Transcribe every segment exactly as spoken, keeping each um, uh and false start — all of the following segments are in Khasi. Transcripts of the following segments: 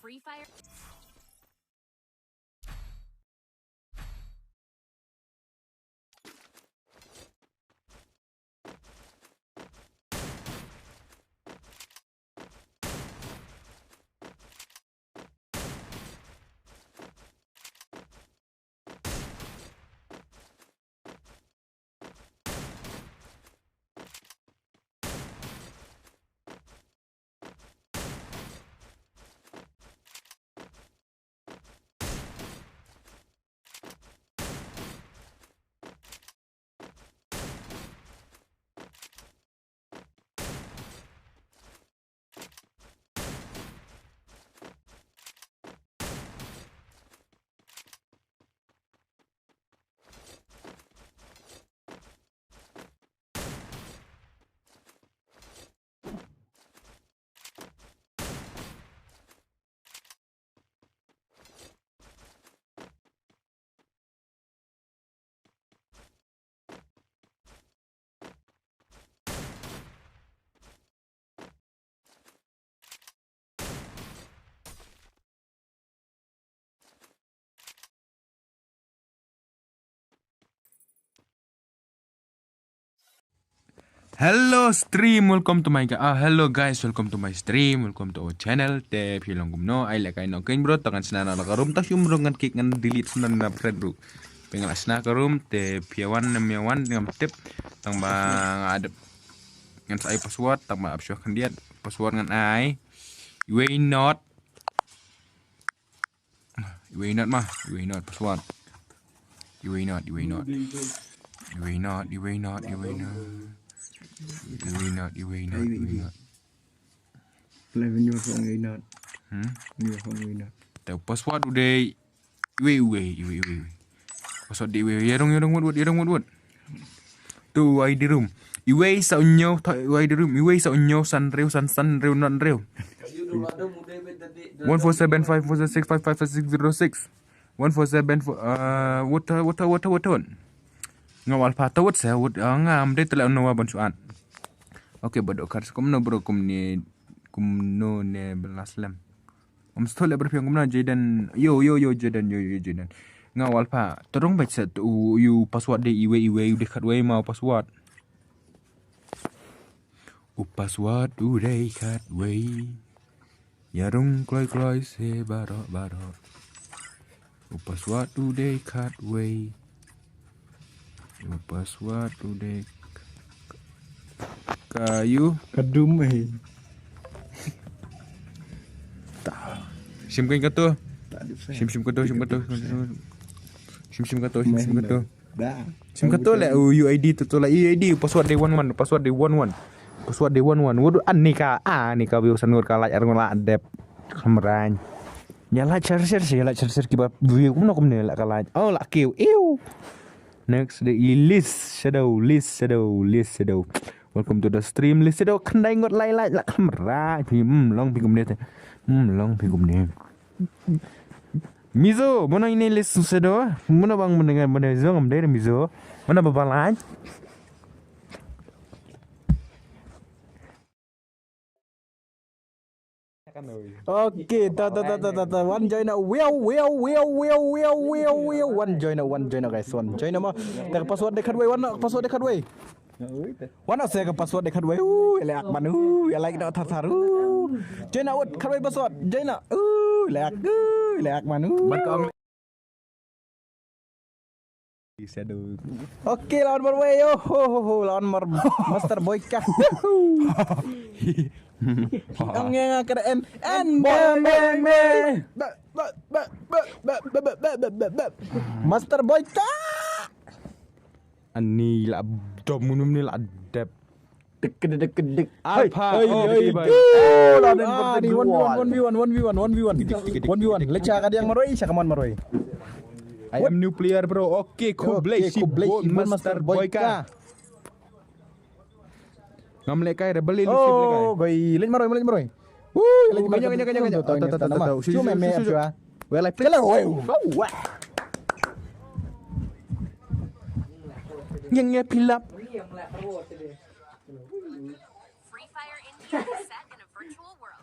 Free Fire. Hello stream, welcome to my ga- ah, hello guys, welcome to my stream, welcome to our channel. Te phi long kumno, ai leh kai no ken bro, tangan sna na ka room ta shum bro ngan kick ngan delete sna na friend bro. Pengal sna ka room te phi wan na mi wan ngam tip tang ba nga adep ngan sa ai password tang ba ap shoh kan diat password ngan ai. Iwei not. Iwei not ma, iwei not password. Iwei not, iwei not. Iwei not, iwei not, iwei not. Iwei not, iwei not, iwei not. Play when you phone iwei not. Hmm? When you phone iwei not. Te password u dei iwei, iwei, iwei, iwei, iwei. Password dei iwei, iwei. Yarung, yarung, wut, wut, yarung, wut, wut. Tu, I D room. Iwei sa u ñiew, to, I D room. Iwei sa u ñiew, san hynriew, san, san hynriew, not hynriew. One four seven five four six five five six zero six. One four seven four, uh, what, uh, what, uh, what, uh, what, uh, what? Nga wal pa ta wut sa, wut, uh, nga am dei tele no wa ban suat. Okay, bado kar kumno bro kumni, kumno ne bela slem. Om stole berpiang kumna Jaden. Yo, yo, yo, Jaden, yo, yo, Jaden. Nga wal pa. Terung baca tu, u, u password de iwei, iwei, u de khatwei mau password. U password u de khatwei. Yarung kloi, kloi se baro, baro. U password u de khatwei. U password u de kayu. Kadum eh. Sim kan kato. Sim sim kato, sim kato. Sim sim kato, sim sim kato. Da. Sim kato le U I D tu tu le U I D password de one one, password de one one. Password de one one. Waduh an nika, ah nika view sanur ka like arung la dep. Kamran. Ya like share share share like share share kiba view kumno kumne la ka like. Oh la kiu. Iu. Next de i Liz Shadow, Liz Shadow, Liz Shadow. Welcome to the stream, Liz Shadow. Khandai ngot lai lai la kamra. Phi mm long phi kumne te. Mm long phi kumne. Mizo, mano ini Liz Shadow? Mano bang mendengar mano Mizo ngam dei Mizo. Mano babalai? Okay, ta ta ta ta ta ta. One joiner. Wow, wow, wow, wow, wow, wow, wow. One joiner, one joiner, guys. One joiner ma. Ta ka password de khatwei, one password de khatwei. One se ka password de khatwei. Uh, ya lek man. Uh, ya like da thar thar. Uh. Joiner wut khatwei password. Joiner. Uh, lek. Uh, lek man. Uh. Okay, lawan marwei yo. Ho ho ho, lawan mar Master Boy ka. Ang yang kena M N. Bang bang bang. Master Boy ka. Ani la dom munum ni la dep. Dik dik dik dik. Alpha. Hey, oh, hey, hey. Oh, la den. Ah, ni one v one, one v one, one v one, one v one. Dik dik dik. One v one. Lecha ka diang maroi, cha ka man maroi. I am new player bro. Okay, cool. Okay, Blake, cool. Blake, Master Boy ka. Ngam lekai rebel ini. Oh, goi, lej maroi, lej maroi. Woo, lej maroi. Kanyang kanyang kanyang. Tata tata tata. Shu me me shu. Well, I play. Wah. Yang ya pilap. Free Fire India is set in a virtual world.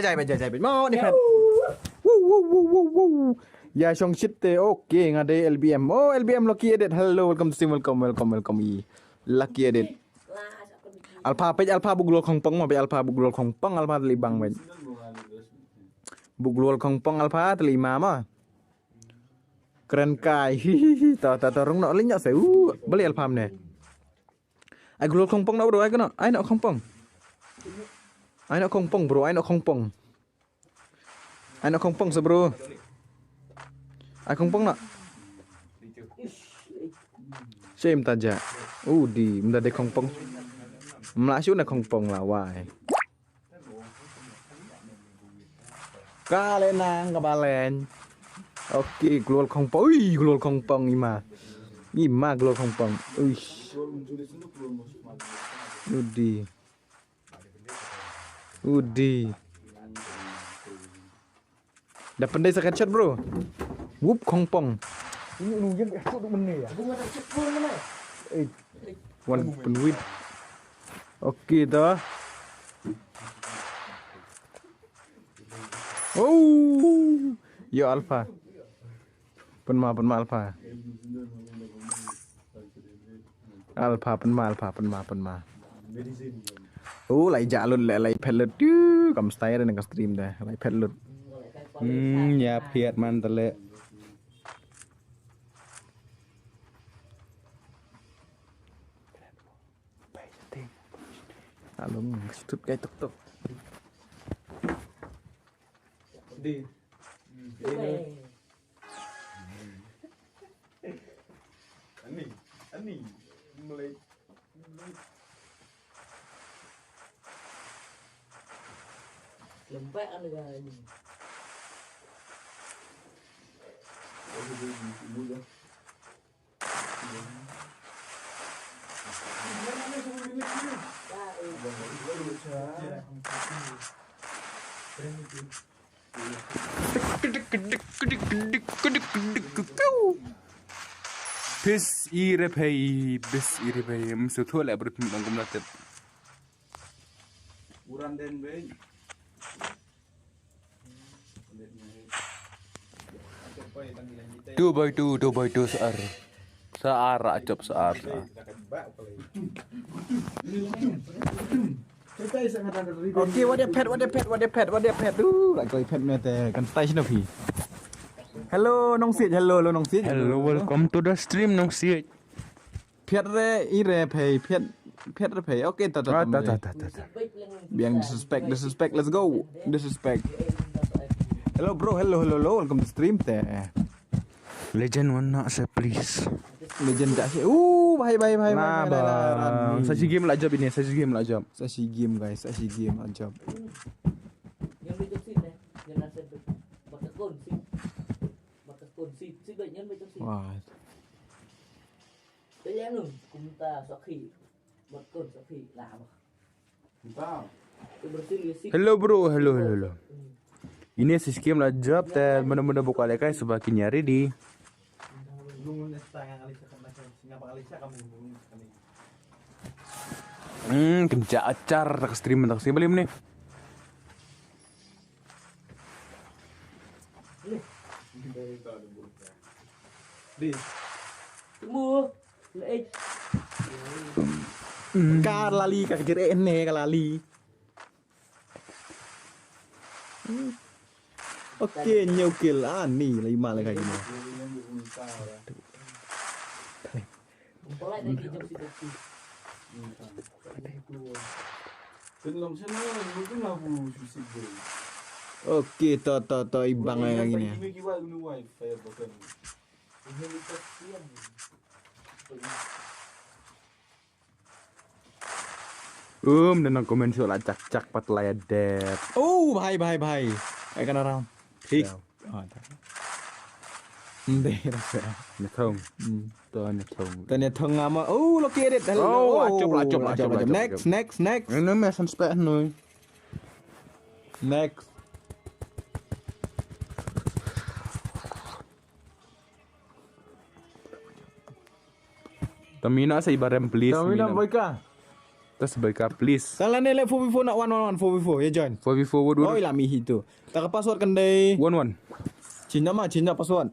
Jai jai bad, jai jai bad. Mo ni phet. Woo woo woo woo woo. Ya shong shit te. Okay, nga dei L B M. Oh, L B M Lucky Edit. Hello, welcome to stream. Welcome, welcome, welcome. I Lucky Edit. Alpha peit, Alpha buk lol khongpong mo, peit Alpha buk lol khongpong, Alpha teli bang peit. Buk lol khongpong Alpha teli ma mo. Kren kai. Hi hi hi. Ta ta ta rung no ling nya se. Uh, bali Alpha ne. Ai glol khongpong no bro, ai kono. Ai no khongpong. Ai no khongpong bro, ai no khongpong. Ai no khongpong se bro. Ai khongpong no. Shame ta ja. Uh di, mda de khongpong. Mla shu na khongpong la wai. Ka le nang ka balen. Okay, glol khongpong. Ui, glol khongpong ima. Ima glol khongpong. Ui. Udi. Udi. Da pyndai second shot bro. Wup khongpong. Ini lu yang tu tu menni ya. Eh, wan pynwit. Okay dah. Oh, yo Alpha. Pynma, pynma Alpha. Alpha pynma, Alpha pynma, pynma. Oh, lai ja lut le, lai phet lut. Tu kam style na ka stream dah. Lai phet lut. Hmm, ya phet man tale. Alung stut kai tok tok. Di. Ani, ani, mulai. Lembek kan dengan ini. Pis i re phei, pis i re phei, msu thu le brut mi dang kumna tep. Uran den bei. Two by two, two by two sa ar. Sa ar, a chop sa ar, sa ar. Okay, what a pet, what a pet, what a pet, what a pet. Ooh, like, like pet me te, kan tai shino phi. Hello, Nongsiej, hello, hello, Nongsiej. Hello, welcome to the stream, Nongsiej. Pet re, i re phei, pet, pet re phei. Okay, ta, ta, Ah, ta, ta, ta, ta, ta, ta. Biang disrespect, disrespect, let's go. Disrespect. Hello bro, hello, hello, hello, welcome to stream te. Legend wan na se please. Legend tak se. Uh, bhai, bhai, bhai, bhai, bhai, bhai, bhai. Sa shi game la jop ini, sa shi game la jop. Sa shi game guys, sa shi game la jop. Wah. Hello bro, hello, hello, hello. Ini sa shi game la jop te mano mano buka lekai seba kinya ready. Hmm, kenja acar tak stream tak stream balik ni. Ka lali ka jer ne ka lali. Okay, new kill ani lai ma lai ka gini. Okay, to to to ibang lai ka gini. Um, dan comment show la chak chak pat la ya dep. Oh, bhai bhai bhai. Ai kana round. Thik. Nde rasa. Nythong. Hmm. To nythong. To nythong ngama. Oh, lucky edit. Hello. Oh, acup acup acup. Next, next, next. Ini mesan spek noi. Next. Tamina sa ibarem please. Tamina boika. Tas boika please. Sala ne le four v four na one one one four v four ya join. Four v four wood wood. Oi la mi hitu. Taka password kan dei. One one. Cina ma cina password.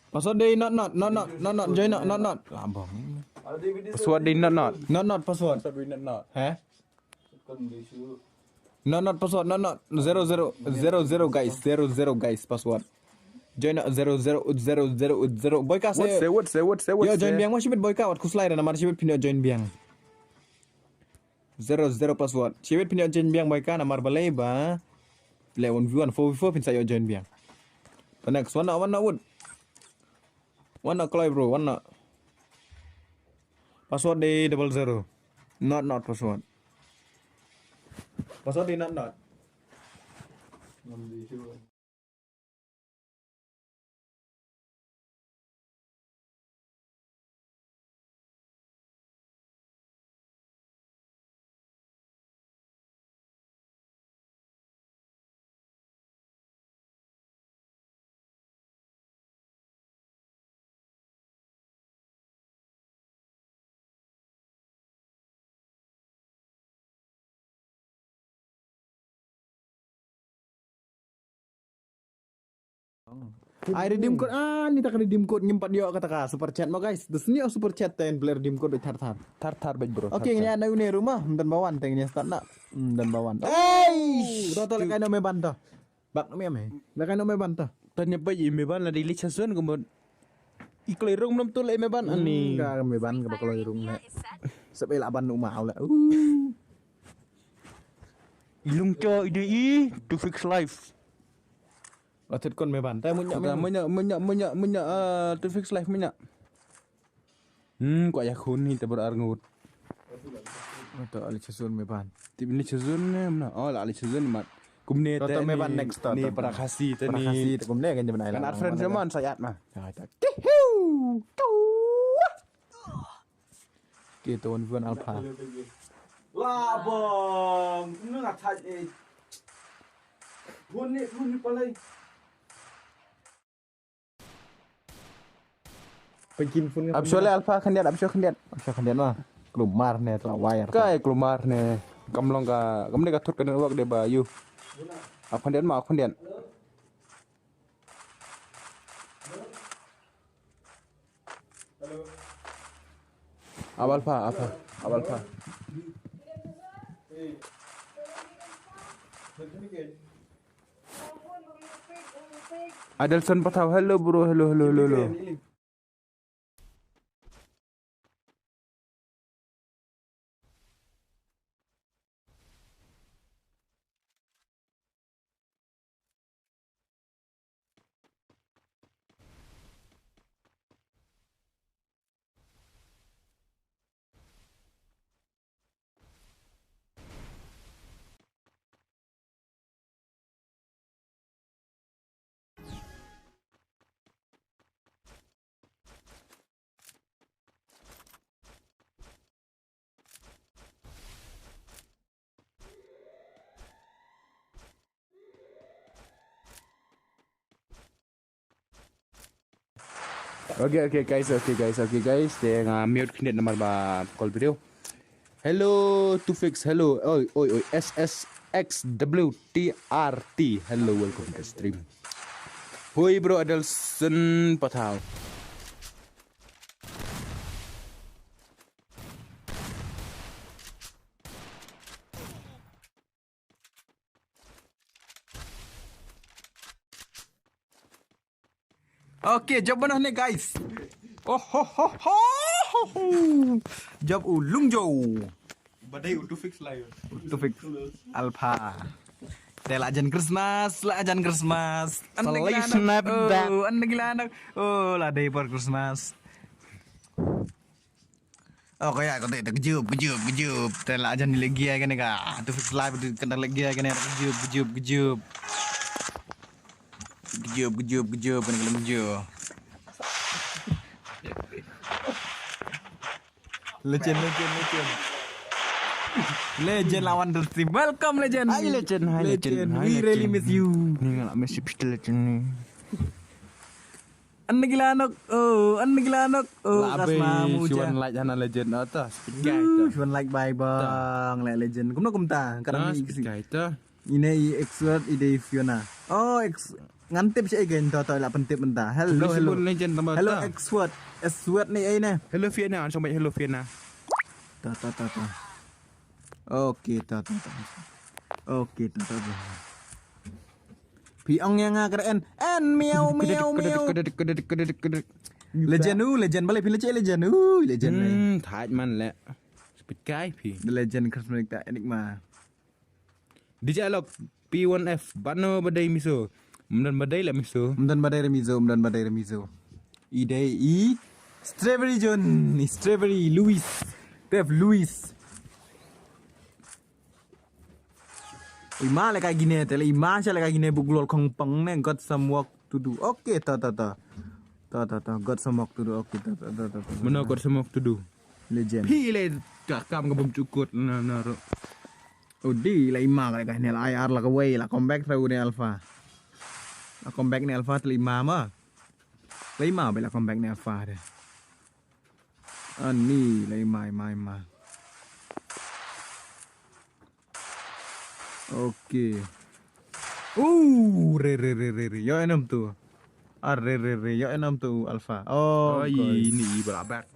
Password dei not not not not not not join not not not. Labang. Password dei not not. Not not password. Password dei not not. Heh? Not not password, not not zero zero zero zero guys, zero zero guys password. Join not zero zero zero zero zero. Boy ka se. What say what say what say what. Yo join biang mo shibit boy ka wat kuslai na mar shibit pin join biang. Zero zero password. Shibit pin join biang boy ka na mar balai ba. Play one v one four v four pin sa yo join biang. The next one na one na wood. One na kloi bro, one na. Password dei double zero. Not not password. Password dei not not. Ai redeem code ah ni tak redeem code ngim pat ïoh kata ka super chat mo guys. Te sni super chat te in player redeem code thar thar. Thar thar bej bro. Okay, ngin ïa na une rumah mdan bawan te ngin ïa start na. Mdan bawan. Hey! To to le kai no me ban to. Bak no me me. Le kai no me ban to. Tanya bej i me ban la di li chasun ko mod. I kloi rung mlom tu le me ban ani. Ka me ban ka ba kloi rung ne. Sep ila ban uma au le. Ilung cho ide i to fix life. Atet kon me ban. Tai munya me. Munya munya munya munya ah to fix life munya. Hmm ko ya khun ni te ber ar ngut. To ali chasun me ban. Tip ni chasun ne mna. Oh la ali chasun mat. Kumne te me ban next to. Ni para khasi te ni. Para khasi te kumne kan jaman ai. Kan friend jaman sayat ma. Kihiu. Kita wan wan alpha. Labang, kumno nga thaj eh. Hun ni, hun ni palai. Pengkin pun. Absole alpha khyndiat, absole khyndiat. Absole khyndiat ma. Klumar ne tla wire. Kai klumar ne. Kam long ka, kam ne ka thut ka network de ba yu. Ap khyndiat ma, ap khyndiat. Abalpa, apa? Abalpa. Adelson Pathaw, hello bro, hello, hello, hello, hello. Okay, okay, guys, okay, guys, okay, guys. Te nga mute khyndiat namar ba call video. Hello, Tufix, hello. Oi, oi, oi, S S X W T R T. Hello, welcome to stream. Hoi, bro, Adelson Pathao. Okay, jop bano ne, guys. Oh, ho, ho, ho, ho, ho. Jop u Lungjo. Badai u Tufix live. U Tufix Alpha. Te la jan Christmas, la jan Christmas. Ande Feliz gila anak. Navidad. Oh, ande gila anak. Oh, la dei por Christmas. Oh, kaya ko te, te kejub, kejub, kejub. Te la jan ni lagi ai kane ka. Tufix live tu kena lagi ai kane, kejub, kejub, kejub. Kejub, kejub, kejub, kena kena kejub. Legend, legend, legend. Legend lawan the team. Welcome, legend. Hi, legend. Hi, legend. Hi, We really legend. Miss you. Ni nga la miss you, pistol legend ni. Ande gila nok, oh, ande gila nok, oh, la kasma be muja. Shuan like hana legend, oh, ta, speed guy, uh, ta. Shuan like bye bang, like legend. Kumno kumta, kadang ni speed guy, ta. Ine i Exword, i dei Fiona. Oh, ex, ngan tip sha i gen to, to, la pyntip mynta. Hello, hello. Legend number ta. Hello, Exword. Exword ni ai ne. Hello, Fiona, an somebody hello, Fiona. Ta, ta, ta, ta. Okay, ta, ta, ta. Okay, ta, ta, ta. Phi ong ïa nga kren en miau miau miau. Legend u, legend balei phi leh legend u, legend. Hmm, thait man leh. Speed guy phi. The legend Christmas ta Enigma. D J Alok P one F bano badai miso. Mdan badai la miso. Mdan badai re miso, mdan badai re miso. I dei i Strawberry John, i Strawberry Louis. Dev Louis. Ima leka gine te, ima sha leka gine bu glol khong pang ne, got some work to do. Okay, ta, ta, ta. Ta, ta, ta, got some work to do. Okay, ta, ta, ta, ta, ta. Mano got some work to do? Legend. Phi le ka kam ka bum cukut na, na ro. Udi la ima ka leka gine la I R la kawei la comeback sa une Alpha. La comeback ne Alpha te la ima ma. La ima ba la comeback ne Alpha de. Ani la ima, ima, ima. Okay. Uh, re, re, re, re, re. Yo enam tu. Ah, re, re, re. Yo enam tu Alpha. Oh, ai, God. Ni i bala back.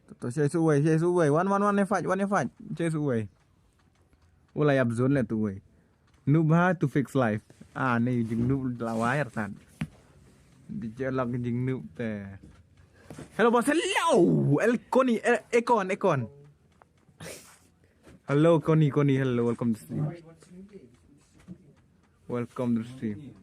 To, to, shai suwai, shai suwai. Wan, wan, wan, ne fight, wan, ne fight. Shai suwai. Wala yap zone le tu wai. Noob ha to fix life. Ah, ni jing noob la wire tan. Di jelak jing noob te. Hello, boss. Hello. El Koni, El, Ekon, Ekon. Hello, Connie, Connie, hello, welcome to stream. Welcome to stream.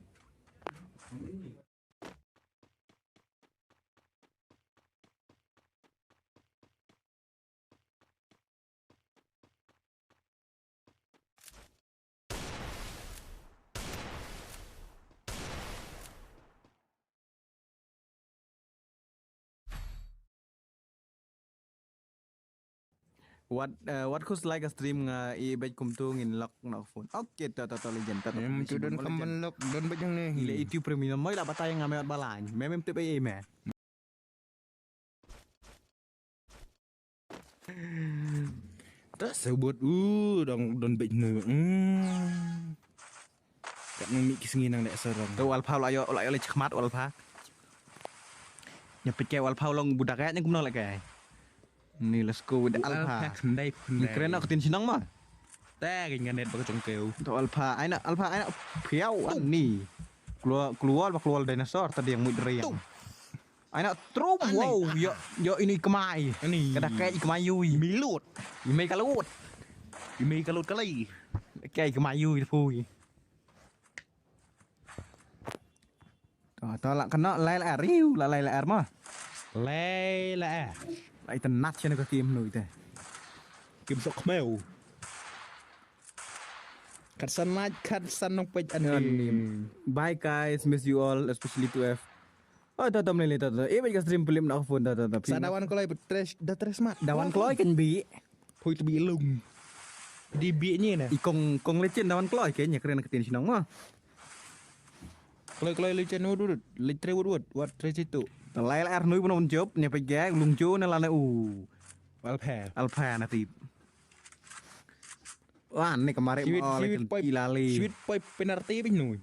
Wat, eh, wat khus like stream nga i bej kumtu ngin lock na phone. Okay, to, to, to, legend, to, to, em, tu don kam ban lock, don bej hangne. Ile itu premium, moi la batai nga me wat balai. Me mem tip ai me. Ta sebut, uh, dong don bej hangne. Hmm. Kat nang mih ki sngi nang leh sarong. Tu Alpha la yo, la yo le chakmat Alpha. Nya pit ke Alpha long budak ya nyang kumno leh ke. Ni let's go with the Alpha. Alpha khyndai khyndai. Kren nak tin sinang ma. Te kin nganet ba ka chong keu. Tu Alpha, ai na Alpha, ai na phiau ni. Keluar, keluar ba keluar dinosaur tadi yang mut riang. Ai na trum, wow, yo, yo ini kemai. Ini. Kada kai kemai yui. Milut. Imei kalut. Imei kalut kali. Kai kemai yui pui. To, to la kena lai la riu, la lai la ma. Lai la. Lai tenat sini ke kim nu ite. Kim sok khmeu. Kat san laj, kat san nong pej ani. Bye guys, miss you all, especially to F. Oh, to, to, mlele, to, to. Eh, bej ka stream pelim na phone, to, to, to. Sa dawan kloi, tres, da tres mat. Dawan kloi kan bi. Phui tu bi lung. Di bi ni na. I kong, kong lecin dawan kloi ke nya kren ka tin sinong ma. Kloi, kloi lecin wud wud. Le tre wud wud. Wat tre situ. Te lai la er nui pun jop ne pejek lung jo ne lane u. Alpha. Alpha na tip. Wan ne kamare mo le kan kilale. Sweet poi penalty pin nui.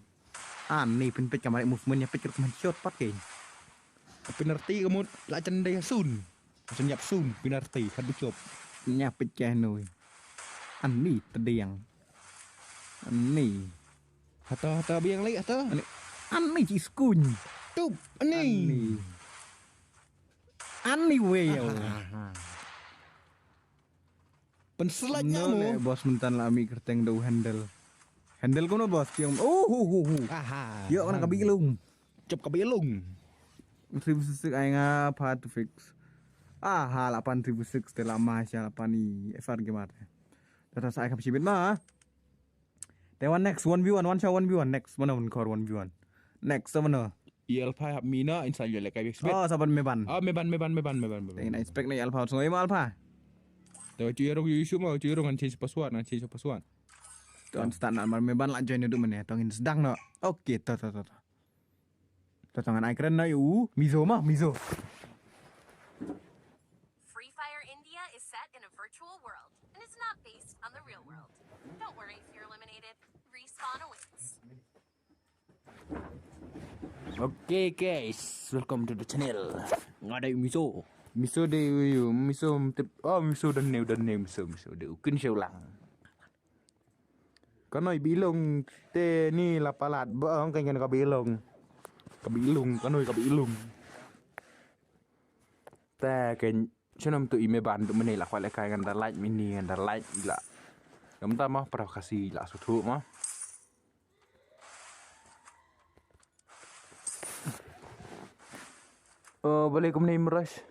An ne pin pej kamare movement ne pej ker kuman shot pat ke. Penalty kamu la chen dei sun. Sen yap sun penalty hat du jop. Ne pej ke nui. An ne tediang. An ne. Hata hata biang lai hata. An ne. An ne ci skuny. Tup an ne. An ne. An ne wei yo. Penselat nya mo. Bos mentan la ami kerteng do handle. Handle kono bos tiang. Oh hu hu hu. Aha. Yo kana kabi lung. Cop kabi lung. Triple six ai nga pa to fix. Aha la pan triple six te la ma sha la pan i F R gamer te. Tata sa ai kam shibit ma. Te wan next one v one, wan sha one v one next. Mana wan kor one v one. Next mana. I Alpha hap mina insan yo le kai expect. Oh saban meban. Oh meban meban meban meban meban. Ina expect ni Alpha so ima Alpha. Te wa cuirong yu isu ma cuirong ngan change password ngan change password. Tuan start na mar meban la join du mane tong in sedang no. Okay to to to to. To tong ai kren na yu mizo ma mizo. Free Fire India is set in a virtual world and is not based on the real world. Don't worry if you're eliminated. Respawn awaits. Okay guys, welcome to the channel. Nga dei miso. Miso dei uyu, miso tip. Oh miso dan neu dan neu miso miso dei ukin seulang. Kanoi bilong te ni la palat ba ang kan ka bilong. Ka bilong kanoi ka bilong. Te kan shunom tu ime ban tu mene la kwale kai ngan da like mini ngan da like la. Ngam ta ma pra kasi la su thu ma. Oh, balik ke mene imras.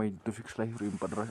Main tu fix live rim padras.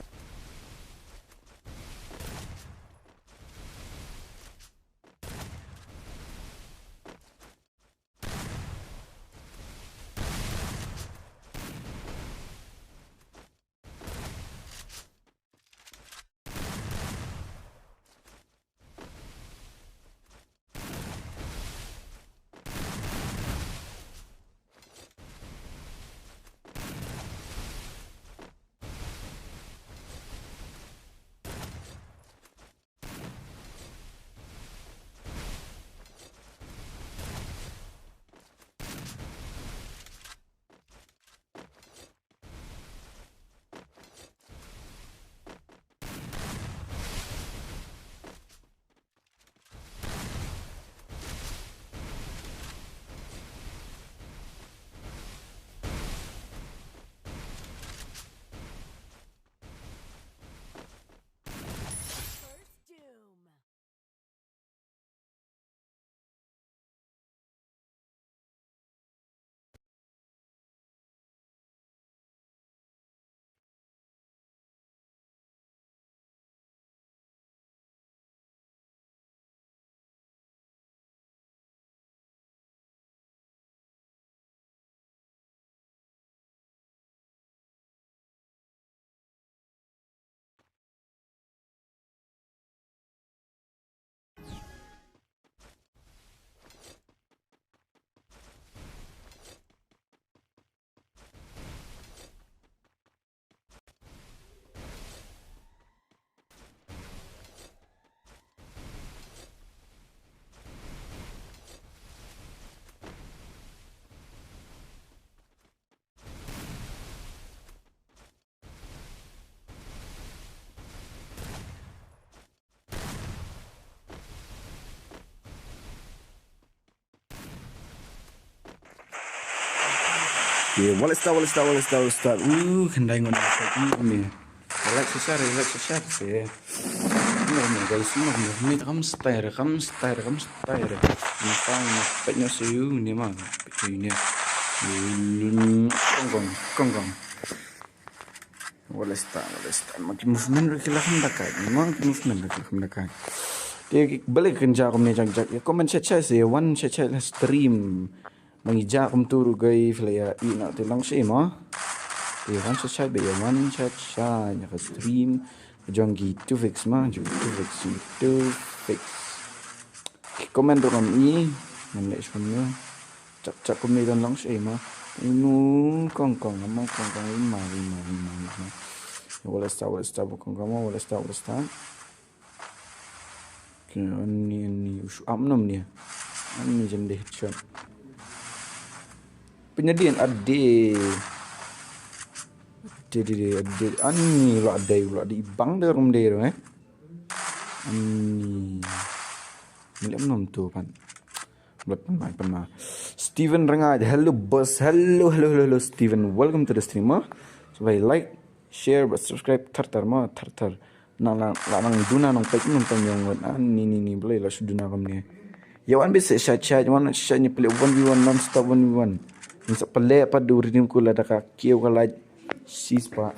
Okay, wala start, wala start, wala start, wala start. Uh, khandai ngon start ni me. Relax share, relax share se. No, no, guys, no, no, me kam style, kam style, kam style. Ni kam pet nyo se yu ni ma, pet nyo ni. Kong kong, kong kong. Wala start, wala start. Ma ki movement ruh ki la kham da kai. Ma ki movement ruh ki la kham da kai. Te ki balik kan ja kumne jak jak. Ya comment chat chat se one chat chat la stream. Ma ngi ja kum tu ruh gai fle ya i na te long se ma. Te one chat chat be ya one chat chat ya ka stream. Jong ki two fix ma, jong ki two fix, two fix. Ki comment ruh kam i. Ngan leh shun ya. Chak chak kumne don long shi ma. Inu kong kong, amo kong kong, ima, ima, ima, ima. Wala sta, wala sta, kong kong, wala sta, wala sta. Okay, ani, ani, ushu, am nom ni. Ani jem de headshot. Penyedin ade. Ade, ade, ade, ade. Ani la ade, la ade ibang de rum de, eh. Ani. Mili am nom tu pan. Blot pan mai pan ma. Steven Rengai, hello boss. Hello, hello, hello, hello, Steven. Welcome to the stream, ma. So, bhai, like, share, bad subscribe, thar thar ma, thar thar. Na la, la nang duna nang pek nang pek yong wan. Ah, ni, ni, ni, blai la shu duna kam ni. Ya wan bit se sha sha, wan sha ni play one v one, non stop one v one. Ni sa play apa du riddim ku la da ka kiew ka la sis pa.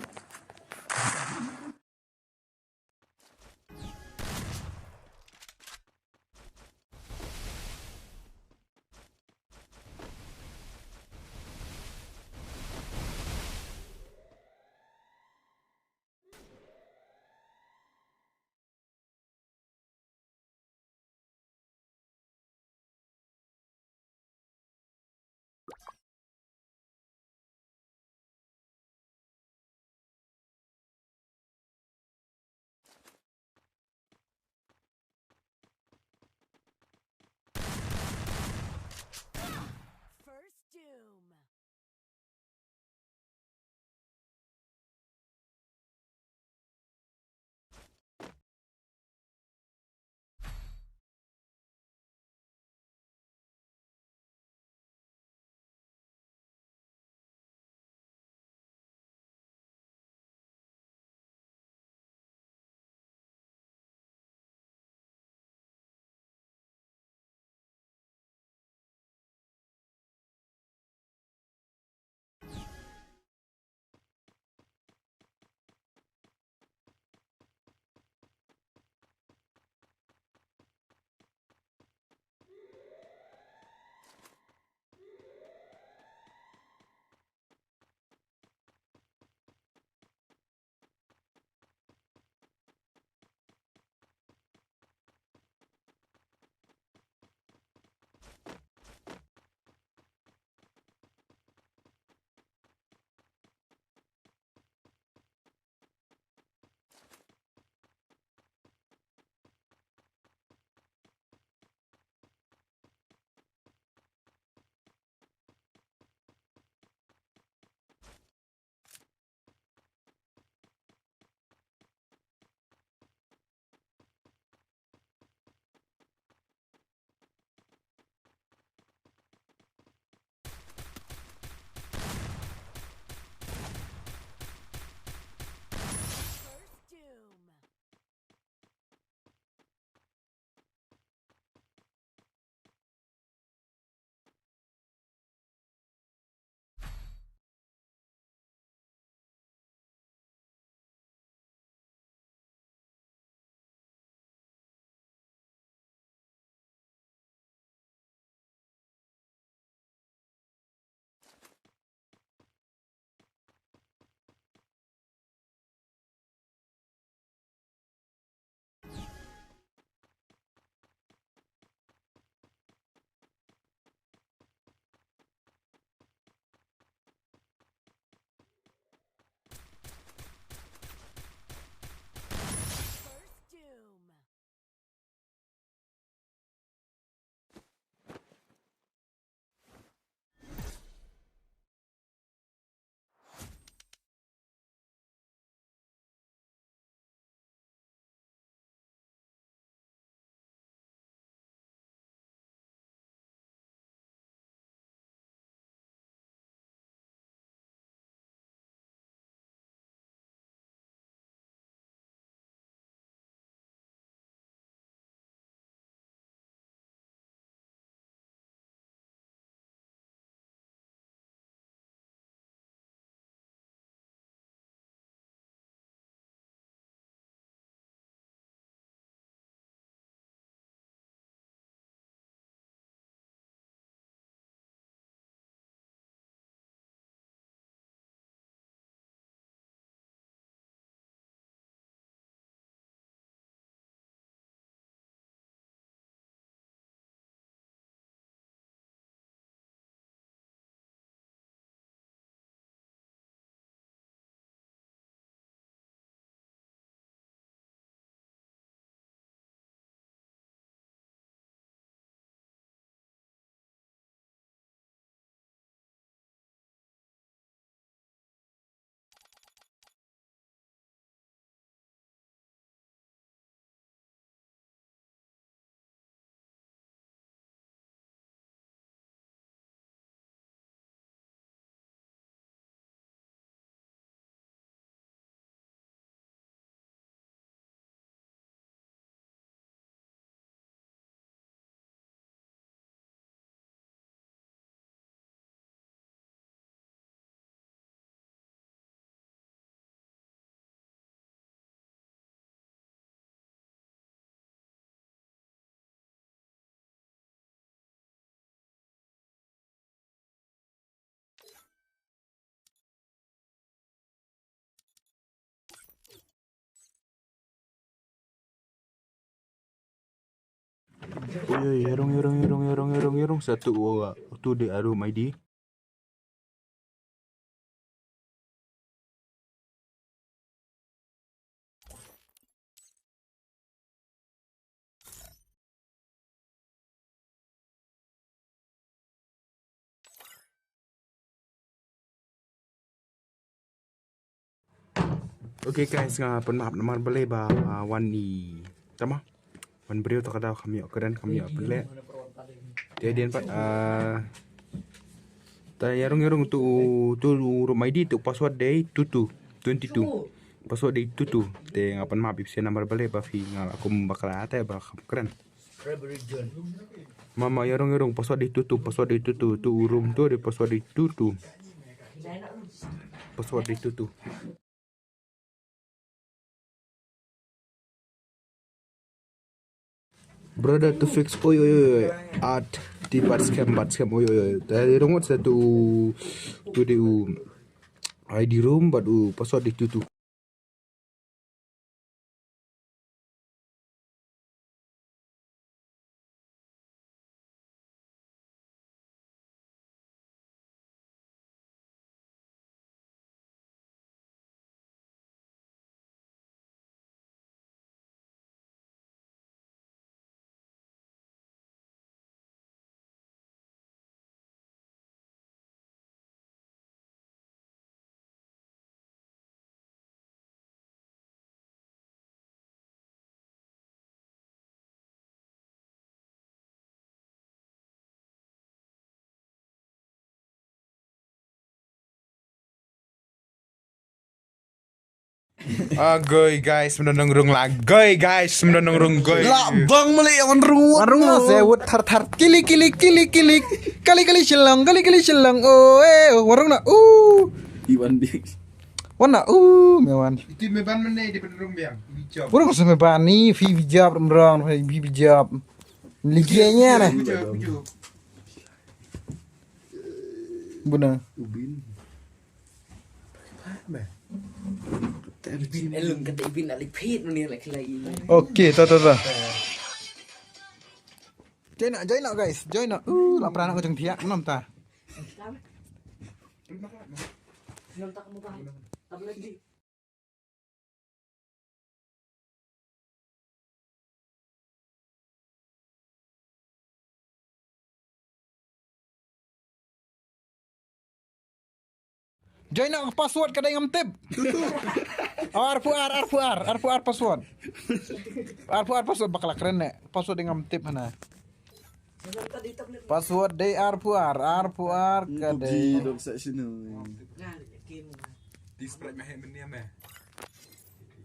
First Doom. Oi, oi, ïarung, ïarung, ïarung, ïarung, ïarung, ïarung, sa tu, uh, tu de arum I D. Okay guys, nga pynmap namar balei ba, ah, wan i tama. Wan briew ta ka daw kam ïoh kren kam ïoh pynleh. Te dien pat, ah, ta ïarung ïarung tu tu rum I D tu password dei two two twenty two. Password dei two two. Te nga pynmap ïa phi namar balei ba phi nga la kum bakla te ba kam kren. Mama ïarung ïarung password dei two two, password dei two two, tu rum tu dei password dei two two. Password dei two two. Brother to fix, oi oi oi, oi. At di bat scam, bat scam, oi oi oi. Tadi rumot satu tu di u I D room, bat u password di tutu. Ah, goi guys, mendon nong rung la. Goi guys, mendon nong rung goi. La bang mali wan rung. Wan rung se wut thar thar. Kili kili kili kili. Kali kali Shillong, kali kali Shillong. Oh, eh, wan rung na. Uh. Iwan dik. Wan na. Uh, me wan. Iti me ban mene di pen rung biang. Bijab. Wan rung se me ban ni fi bijab rung, fi bijab. Ligianya na. Bijab, bijab. Buna. Ubin. Ibin elung kata ibin alik pit mani lak lagi. Okay, ta ta ta. Join na, join na guys, join na. Uh, la prana ko jeng thiak nam ta. Join na password ka dei ngam tip. Oh, arphew ar, arphew ar, arphew ar password. Arphew ar password bakla kren ne. Password dei ngam tip hana. Password dei arphew ar, arphew ar ka dei. Dok sa sini. Di sprite mah menia meh.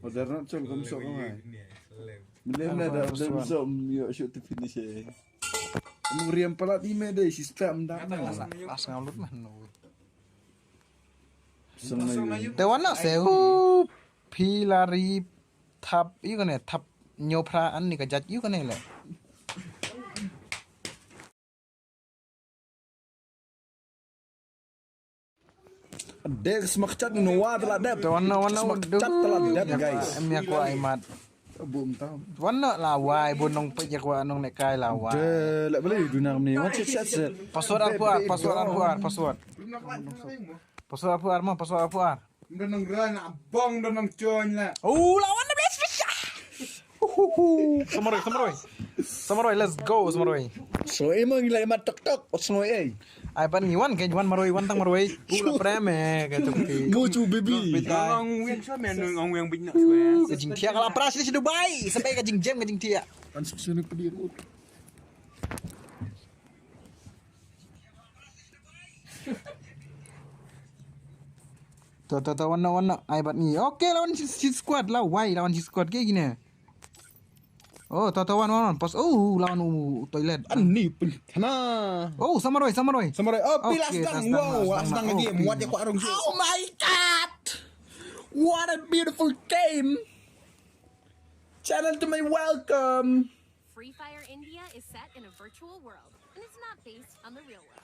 Order nak col kum sok mah. Menia meh dah dah sok yo shoot to finish eh. Muriam palat ni meh dei si spam dah. Pas ngam lut mah no. Te wan na se u phi la ri thap ïu kane thap ñiew phra an ni ka jait ïu kane le. Dek smak chat no wa tala dep. Te wan na wan na smak chat tala dep guys. Em ya ko ai mat. Bum tam. Wan na la wai bun nong pek ya ko nong ne kai la wai. De la beli du na ni wan chat chat se. Password arphew ar, password arphew ar, password. Password arphew ar ma, password arphew ar. Nda nang ran abang nda nang join la. Oh, lawan na best fish. Samaroi, samaroi. Samaroi, let's go, samaroi. So emang gila emat tok tok, ot sngoi eh. Ai ban ngi wan ke wan maroi, wan tang maroi. Pula prem eh ka tok ti. Mu chu bibi. Ang wiang sua men ang wiang bin nak sua. Ka jingtiak la pras di Dubai sampai ka jingjam ka jingtiak. Kan suk sini pedi rut. To to to wan na wan na ai bat ni. Okay lawan si squad la wai lawan si squad ke gini. Oh to to wan wan wan pas oh lawan u toilet. Ani pun kana. Oh samaroi samaroi. Samaroi oh pila sedang wow sedang lagi muat ya ko arung. Oh my god. What a beautiful game. Channel to my welcome. Free Fire India is set in a virtual world, and it's not based on the real world.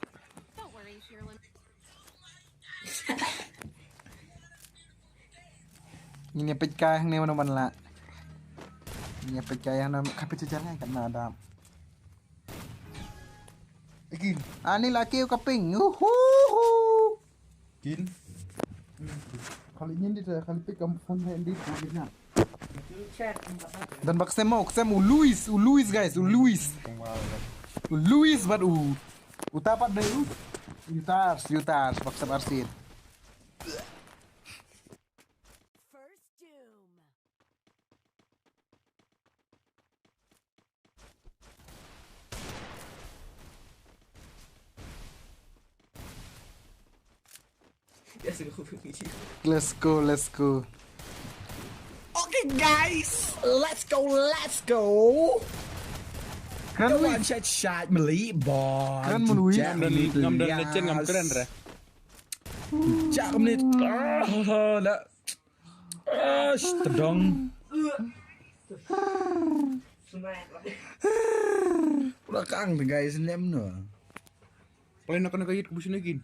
Don't worry if you're a lim- Ngin ïa peit kai hangne mano man la. Ngin ïa peit kai hangne ka peit jar ngai kan na dam. Kin. Ani laki ka ping. Uhuhu. Kin. Kali nyin di ta, kali pik kam phone hai di ta. Dan bak sem mo, sem u Luis, u Luis guys, u Luis. U Luis bad u. U tapat dai u. Utars, utars, bak sem arsin. First Doom. Let's go, let's go. Okay, guys, let's go, let's go. Kren. One shot shot mali boy. Kren mun wi. Ngam don, ngam don legend, ngam kren re. Chak mali. Ah, la. Ah, tedong. Udah kang guys, nem no. Paling nak kena kait ke busi lagi.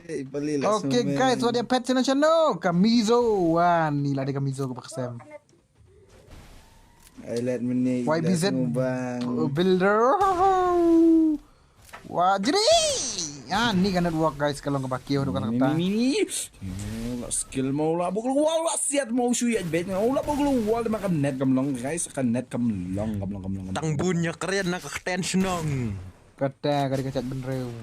Okay guys, wat ïa pet channel channel Kamizo. Wah, ni lah ada Kamizo ke paksem. Ai let mini Y B Z Builder. Wah, jadi. Ah, ni ka network guys, ka long kaba kiew tu ka long kata. Ni, ni, ni. Oh, la skill mo la bukul wall la siat mo shu ya bet. Oh, la bukul wall de makan net kam long guys, kan net kam long, kam long, kam long, kam long. Tang bun ïa kren na ka kten shnong. Kata ka dei ka chat bynriew.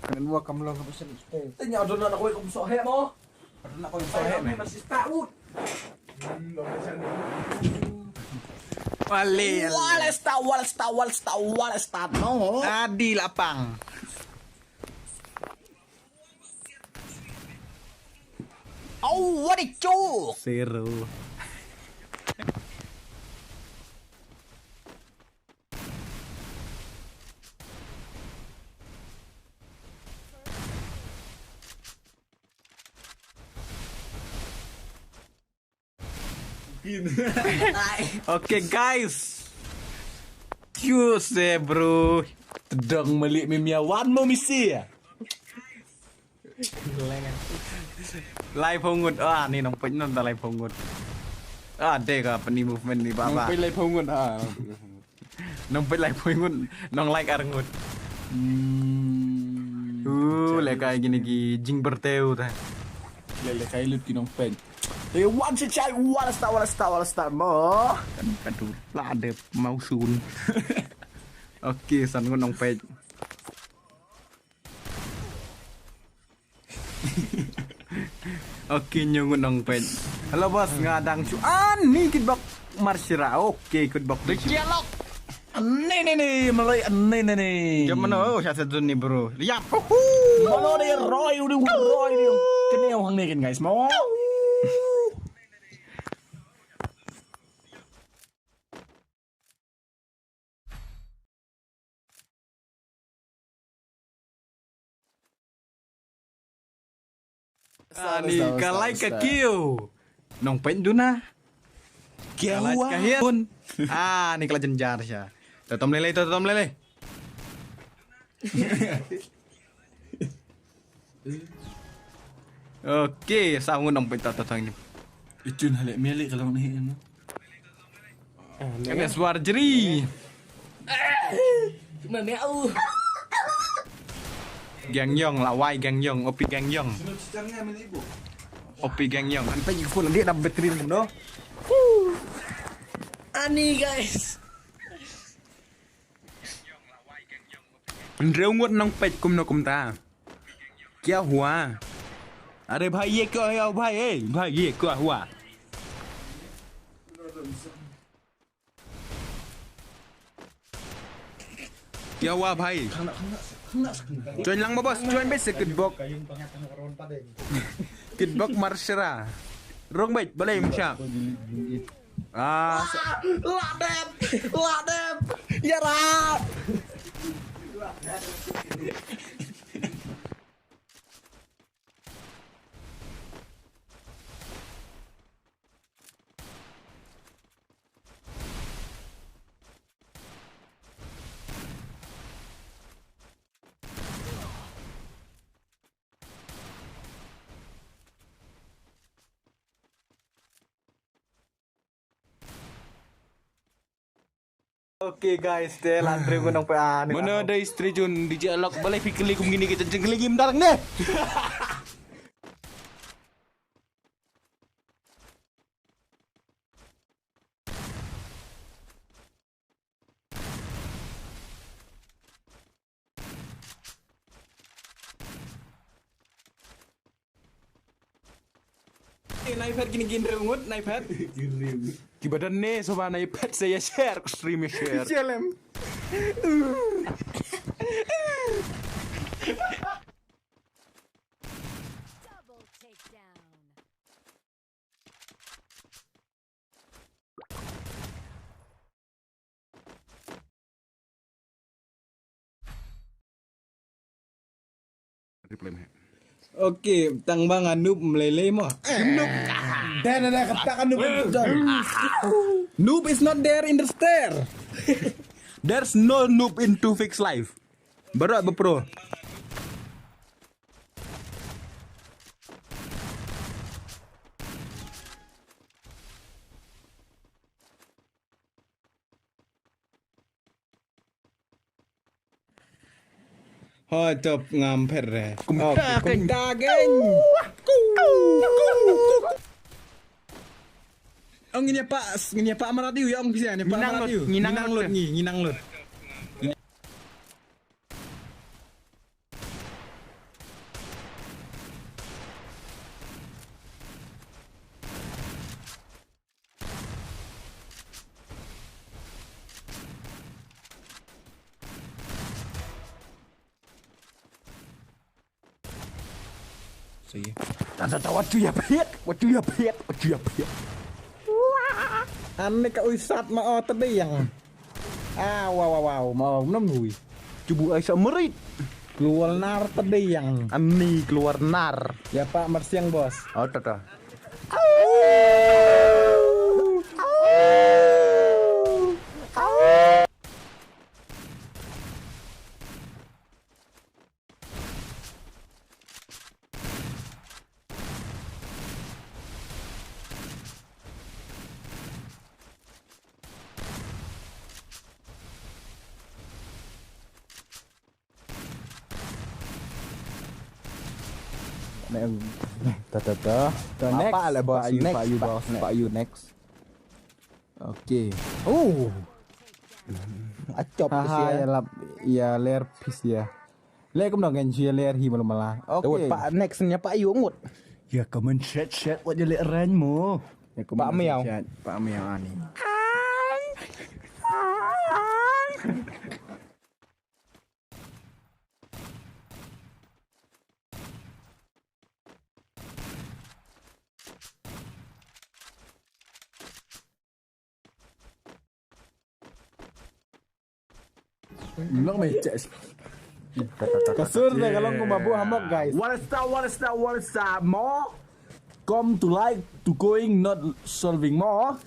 Ka network kam long kaba shen stay. Tanya adon na koi kum soh he mo. Wale, wale sta, wale sta, wale sta, wale sta, no. Adi lapang. Oh, what a joke. Zero. Okay guys. Cute seh bro. Tedong malik mimia wan mo misi ya. Lai phungut. Ah, ni nong pej non ta lai phungut. Ah, deh ka peni movement ni baba. Nong pej lai phungut ah. Nong peit lai poi ngut, nong like ar ngut. Hmm. Uh, le kai gini ki jing berteu ta. Le le kai lut ki nong peit. Eh, wan si chai, wan sta, wan sta, wan sta mo. Kan kadu la de mau sun. Okay, san ngut nong peit. Okay, nyungut nong peit. Hello boss, nga dang shu an ni kitbok marshira. Okay, kitbok de kialok. Ni ni ni malai ni ni ni. Jom mano, oh, sha sa dun ni bro. Yap. Mano de roi udi roi ni. Kene hang ni kan guys mo. Ani ka lai ka kiu. Nong pen duna. Kiu ka hian. Ah, ni kala jenjar sha. Totom lele, totom lele. Okay, sa ngun nong pita tatang ni. Itun hale mele kalau ni. Kami suar jeri. Cuma ni au. Gang Yong la wai Gang Yong, opi Gang Yong. Opi Gang Yong. Antai ikut nanti ada bateri no. Ani guys. Hynriew ngut nong peit kumno kumta. Kya hua? Are bhai ye kya hua bhai, eh bhai ye kya hua? Kya hua bhai? Join lang ba boss, join bes kitbok. Kitbok marshera. Rong bait balai msha. Ah, la dep, la dep. Ya rap. Okay guys, te la trei ko nang pa. Mano dei stri jun di je lok balai pikir kum gini kita jengkeli gim darang ne. Eh, na iPad kini kin rew ngut, na iPad. Ki badan ne soba na iPad saya share, stream ya share. Share lem. Double takedown. Replay meh. Okay, tang ba nga noob mlei lei mo. Noob. Dah, dah, dah, kata kan noob. Noob is not there in the stair. There's no noob in two fix life. Baru apa pro? Hoi, top ngam pher re. Kumta keng. Kumta keng. Ong ngin ïa pa, ngin ïa pa marat ïu, ong pisa, ngin ïa pa marat ïu. Ngi nang lut, ngi nang lut. Sih. Tata tata, what you have hit? What you have hit? What you have hit? Ane ka uisat ma o tadi yang. Ah, wow, wow, wow, ma o nem hui. Cubu ai sa merit. Keluar nar tadi yang. Ani keluar nar. Ya, Pak, mersiang, Bos. Oh, tata. Ta, ta, ta. Apa le, boss? Next, pak, you, boss. Pak, you next. Okay. Oh. Acop. Haha, ya lap, ya ler pis ya. Le kum dong kan ya ler hi malu mala. Okay. Pak, next nya pak yu ngut. Ya kamen set set wat ya le ran mo. Ya kamen pak miau. Pak miau ani. Nok me cek. Kasur de kalong ko mabu hamok, guys. What is that? What is that? What is that? More? Come to like to going, not solving more.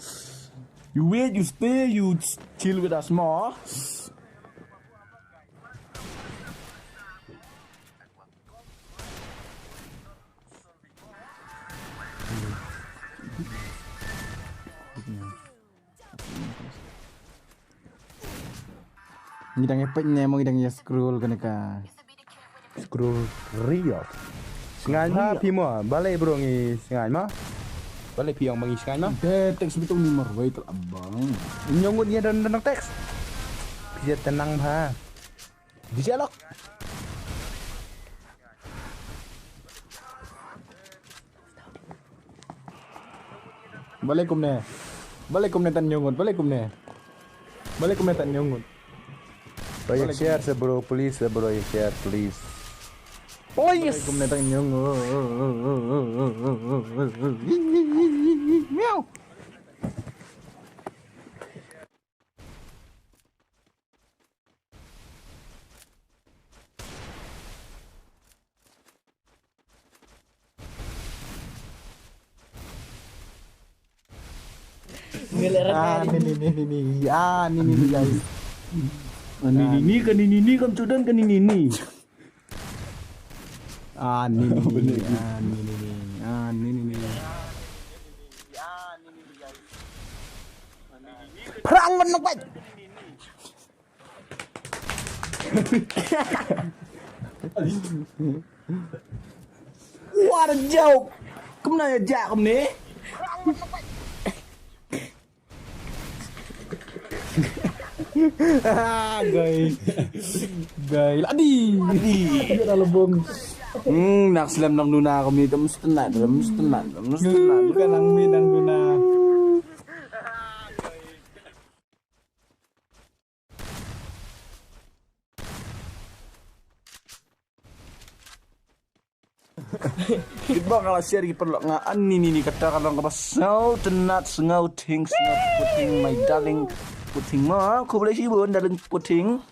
You wait, you stay, you chill with us more. Ngi dang ïa peit ne mo, ngi dang ïa scroll kane ka. Scroll real. Sngain ma phi mo, balei bro ngi sngain ma? Balei phi ong ma ngi sngain ma? De text bitu ni marwei tel abang. Nyong ngut ïa dan dan text. Phi tenang bha. Di jalok. Balei kumne. Balei kumne tan nyungut. Balei kumne. Balei kumne tan nyungut. Bro, ya share se bro, please se bro, ya share please. Please. Balei kumne tan nyungut. Miau. Ah, ni, ni, ni, ni, ni. Ah, ni, ni, ni, guys. Ah, ni, ni, ni, ka ni, ni, ni, kam cudan ka ni, ni, ni. Ah, ni, ni, ni, ni. Ah, ni, ni, ni, ni. Ah, ni, ni, ni. Perang menang, Pak. What a joke. Kumno ïa jak kumne? Ah, gai. Gai. Ladi. Ladi. Ïa dah lebong. Hmm, nak slem nang duna kami, dum setenat, dum setenat, dum setenat. Bukan nang mi, nang duna. Kitbok nga la share ki paralok nga ani ni ni kata ka long kaba sngewtynnat, sngewthing, sngewputing, my darling puting ma, khublei shibun darling puting.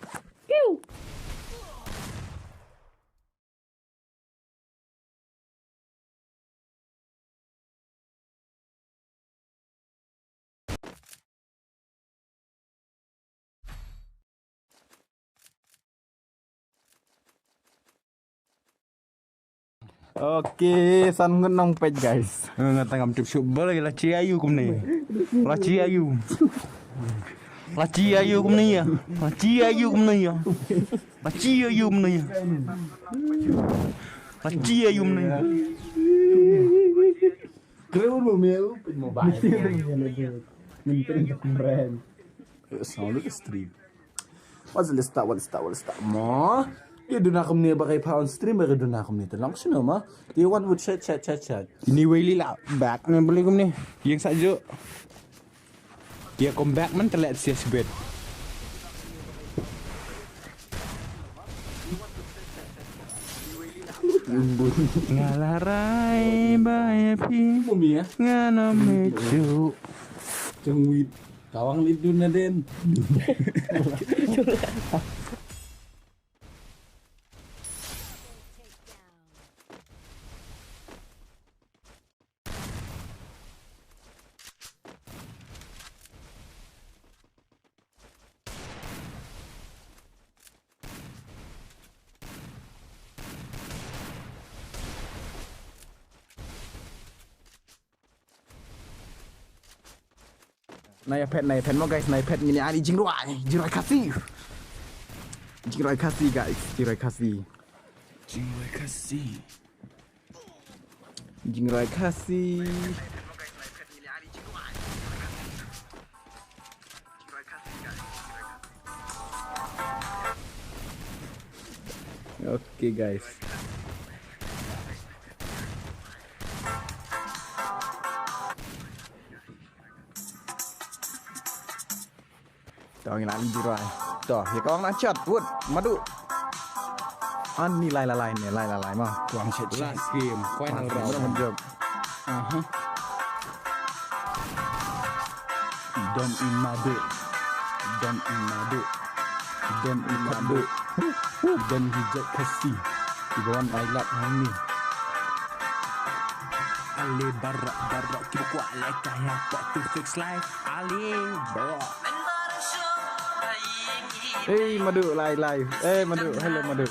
Okay, san ngut nang peit, guys. Nga tang ngam tip shuh ba la chi ayu kumne. La chi ayu. La chi ayu kumne ïa. La chi ayu kumne ïa. La chi ayu kumne ïa. La chi ayu kumne ïa. Kren mo me u peit mo ba. Ngin trin brand. Sound like a stream. What's the start? What the start? What the start? Mo. Ïa duna kumne ba kai pha on stream ba kai duna kumne te long sino mo. Do you want would chat chat chat chat? Ini wei li la back ne beli kumne. Yang sa jo. Ïa come back man te let sia sibet. Nga la rai ba ïa phi. Mo mi ya. Nga na me chu. Jong wit. Kawang li dun na den. Na ïa phet, na ïa phet mo guys, na ïa phet ngin ïa ani jingrwai, jingrwai Khasi. Jingrwai Khasi guys, jingrwai Khasi. Jingrwai Khasi. Jingrwai Khasi. Okay guys. To ngi la lynti rwai. To ïa ka ong na chat wut madu. Ani lai la lai ne lai la lai ma. Kuang chat chat. Last game, final round. Madu madu. Aha. Don i madu. Don i madu. Don i madu. Don i jet kasi. Iban ai lap hani. Ale barak barak kita kuat lekai ya kuat to fix life. Ale barak. Hey madu lai lai. Hey madu, hello madu.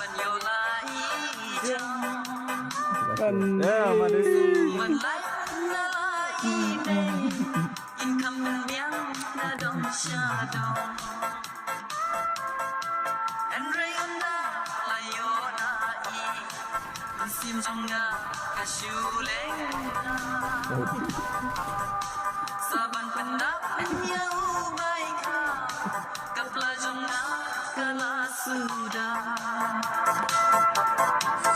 Kan ya madu. Sim jong nga ka shu leng. Sa ban pyndap ïa u bai ka. Ka pla jong nga ka la suda.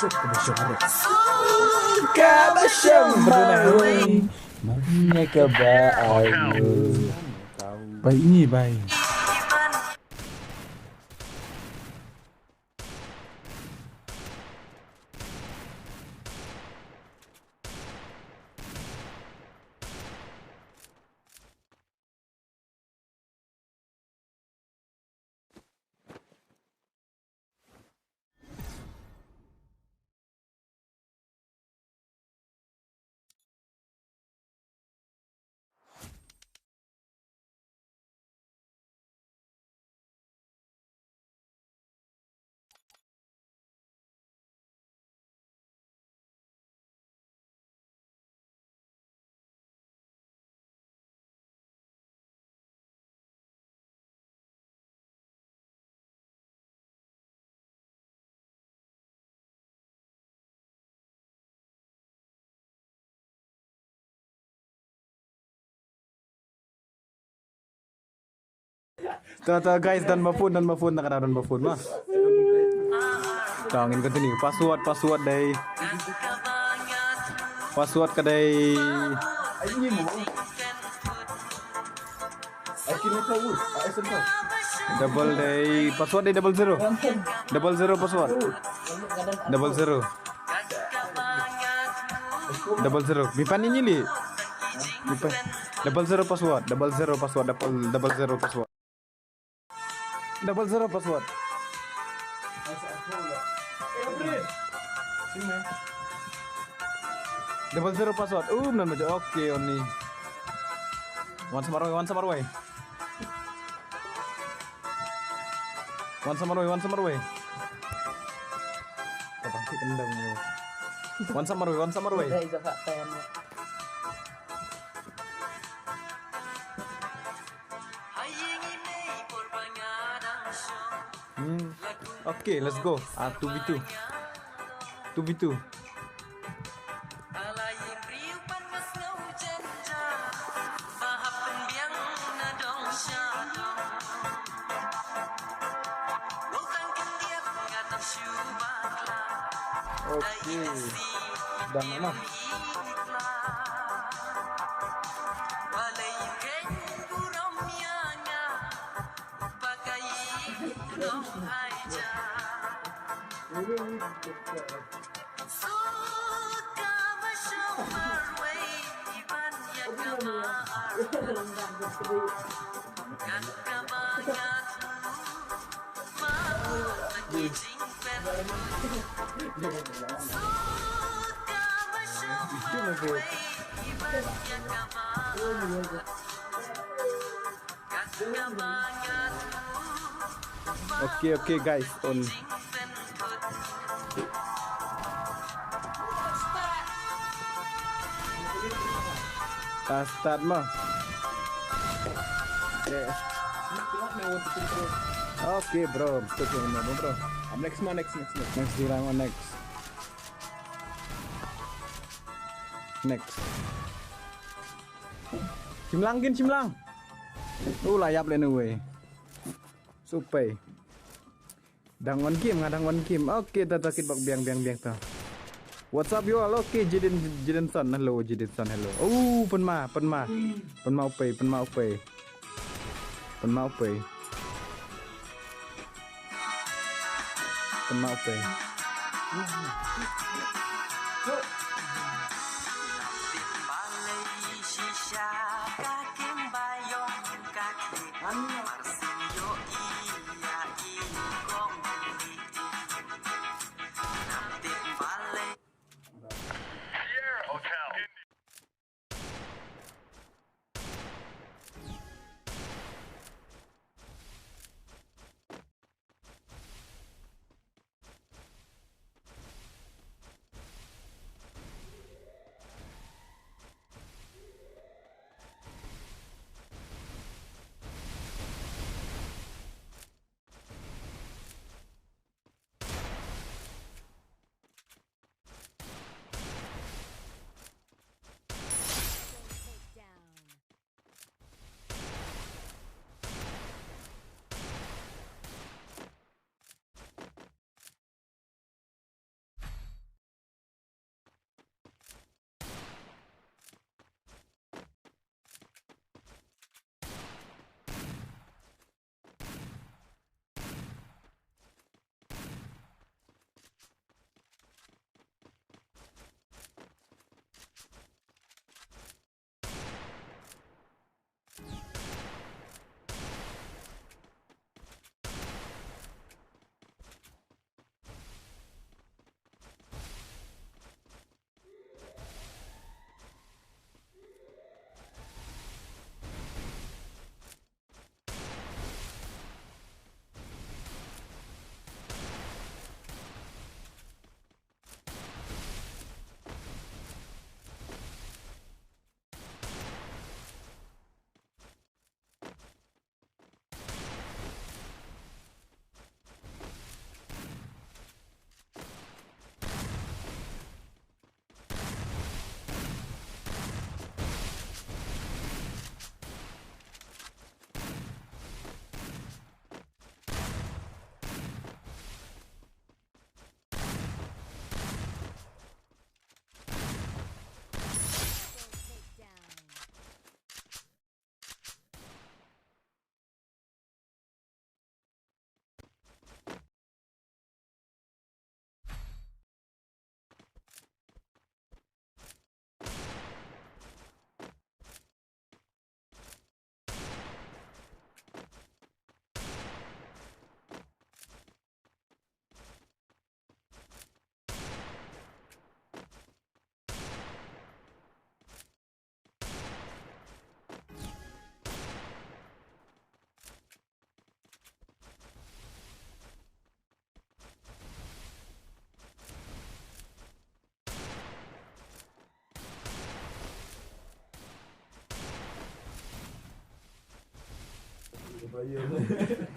Suk ka ba shong. Suk ka ba shong. Mane ka ba ayu. Bai ini bai. Ta, ta, guys, don ba phone, don ba phone, ta ka don ba phone, ma. Ta, ngin continue. Password, password dei. Password ka dei. Double dei, password dei double zero. Double zero password. Double zero. Double zero. Bipan ini li. Bipan. Double zero password. Double zero password. Double, double zero password. Double zero password. Double zero password. Um, nan baca. Okay, only. Wan sa marwei, wan sa marwei. Wan sa marwei, wan sa marwei. Ka bang ki kendang ni. Wan sa marwei, wan sa marwei. Hmm. Okay, let's go. Ah, two v two. Two v two. Okay. Done, no? Okay, okay, guys, on. Ah, start mo. Yes. Okay, bro. Betul tu nama, bro. Ah, next mo, next, next, next. Next, di lang mo, next. Next. Shim lang kin, shim lang. U la ïap lane wei. Supai. Dang on game, nga dang on game. Okay, ta, ta, kit bak biang, biang, biang ta. What's up, you all? Okay, Jiden, Jidenson. Hello, Jidenson, hello. Oh, Penma, Penma. Penma upai, Penma upai. Penma upai. Penma upai.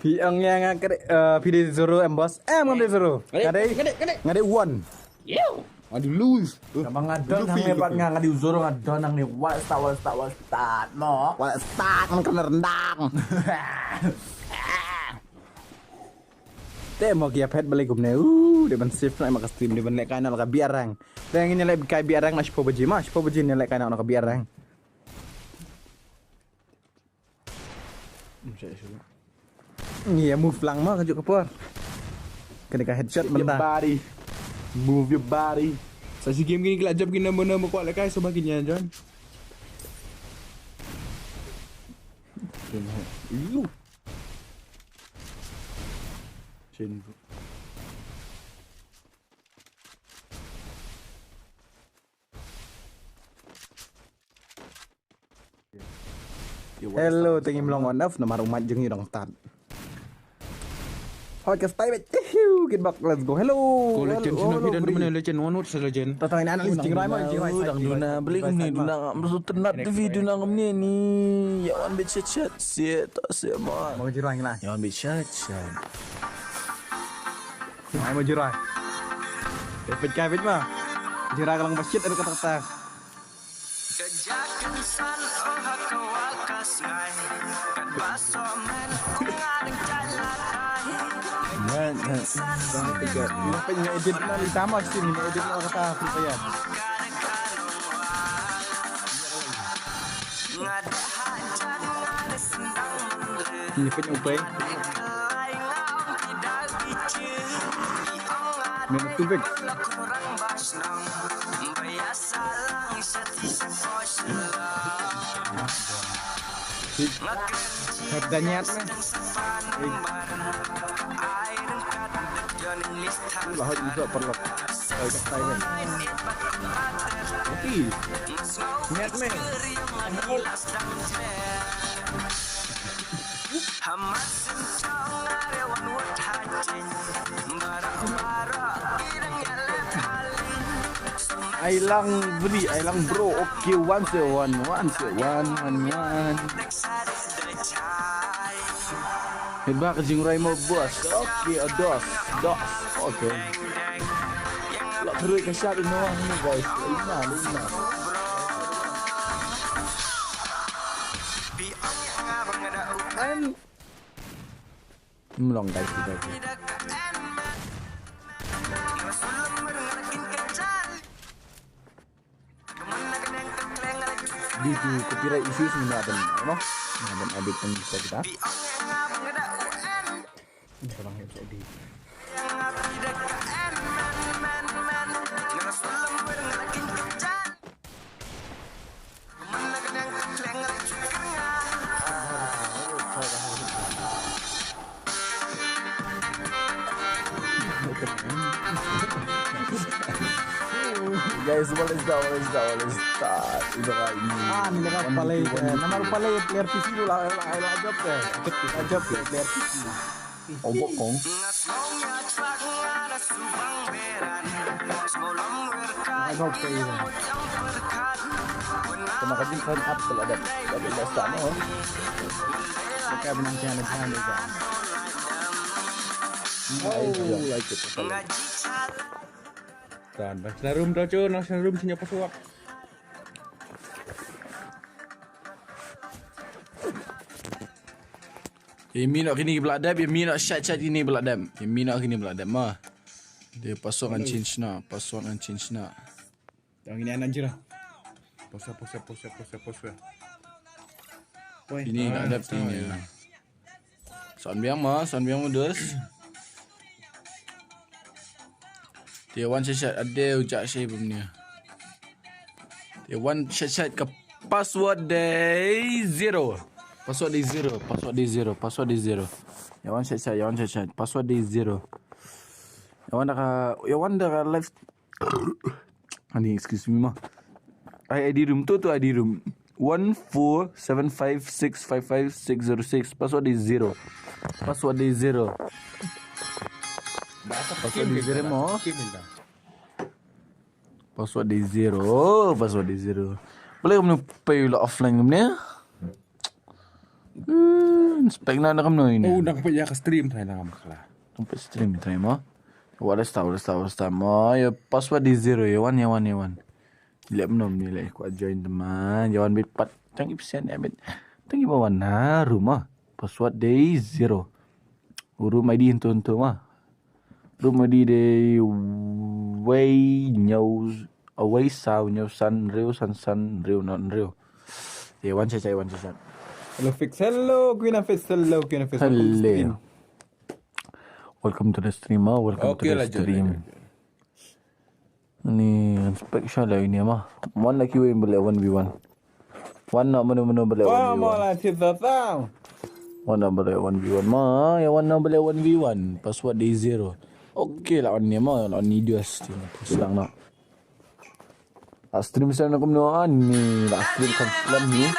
Phi ong ïa nga ka dei, eh, phi dei zero em boss. Em nga dei zero. Nga dei, nga dei, nga dei one. Nga dei lose. Namar nga don hangne pat nga, nga dei zero, nga don hangne. Wal start, wal start, wal start mo. Wal start man kane rendang. Te mo ki ïa phet balei kumne. Uh, dei ban save na ma ka stream, dei ban leh kai na la ka biarang. Te ngin ïa leh kai biarang na shiphew baje ma, shiphew baje ngin ïa leh kai na ka biarang. Ngi ïa move lang ma ka juk ka por. Kane ka headshot mynta. Body. Move your body. Sa shi game kine ki la jop kine mo mo kwah leh kai, so ba kin ïa join. Yu. Shin. Hello, te ngim long on off namar u mic jong ngi u dang start. Hot ka style bet. Ihiu, get back, let's go. Hello. Ko legend, hello, hello, hello, legend, one word sa legend. Tata ina analyst jingrai ma, jingrai. Dang duna beli kumne, duna ngam su ternat di video nang kumne ni. Ya wan bet chat chat, siet ta siet ma. Mau jingrai ngila. Ya wan bet chat chat. Mai mau jingrai. Bet bet kai bet ma. Jingrai ka long ba shit ada kata kata. Ngan, ngan, ngan, ngan edit na, ni sama sini, ngan edit na kata Free Fire. Ni pun upai. Minit tu big. Hep danyat me. Lah hoj bisa perlok. Ai dah tai me. Tapi niat me. Ai lang bri, ai lang bro. Okay, one se one, one se one, one, one. Heba ka jingrai mo boss. Okay, a dos, dos. Okay. La terus ka shot ini wah ni guys. Lima, lima. And Mlong guys, guys. Due to copyright issues, ngin ïa ban, ano, ngin ïa ban edit pynshai kita. Ini seorang yang edit. Guys, what is that? What is that? What is that? Udah kayak ini. Ah, ini kan palai. Nama palai player P C tu lah, lah, lah job ke? Lah job ke player P C. Obok kong. Ai bok te ira. Kama ka jin phone app la da da da sta no. Ka bnam tian tian de ka. Oh, like it. Tan ba. Sna room to chu, na sna room sini apa suap. Ïa mi noh kine ki ba la dep, ïa mi noh shat shat kine ba la dep. Ïa mi noh kine ba la dep ma. Te password ngan change noh, password ngan change noh. Tang ini anak jira. Pause, pause, pause, pause, pause. Ini la dep ini. Son biang ma, son biang ma dus. Te wan shat shat ade u jak shai bym ni. Te wan shat shat ka password dei zero. Password dei zero, password dei zero, password dei zero. Ïa wan shat shat, ïa wan shat shat. Password dei zero. Ïa wan da ka, ïa wan da ka live. Ani, excuse me ma. Ai I D room tu, tu I D room. One four seven five six five five six zero six. Password dei zero. Password dei zero. Password dei zero mo. Password dei zero. Password dei zero. Boleh kamu pay la offline kamu ni? Hmm, spek na da kam no ini. Oh, nang peit ïa ka stream trai na kam kala. Nang peit stream trai mo. What is that? What is that? What is that? Mo, ïa password di zero, ïa wan, ïa wan, ïa wan. Lep nom ni leh kwah join teman. Ïa wan bit pat. Tang ip sen ïa bit. Tang ip wan na room ah. Password di zero. Room I D hyntu hyntu ma. Room I D di wei ñiew, wei saw ñiew san hynriew san san hynriew nod hynriew. Ïa wan chai chai, wan chai chai. Hello Fix, hello Queen of Fix, hello Queen of Fix. Welcome to the stream. Welcome to the stream, ah. Welcome to the stream. Ni inspect sha la ini ma. Wan la kiwei bale one v one. Wan na mano mano bale one v one. Wan na bale one v one ma. Ïa wan na bale one v one. Password di zero. Okay la on ni ma, la on ni dia stream. Push lang na. La stream slam na kumno ani, la stream kan slam ni.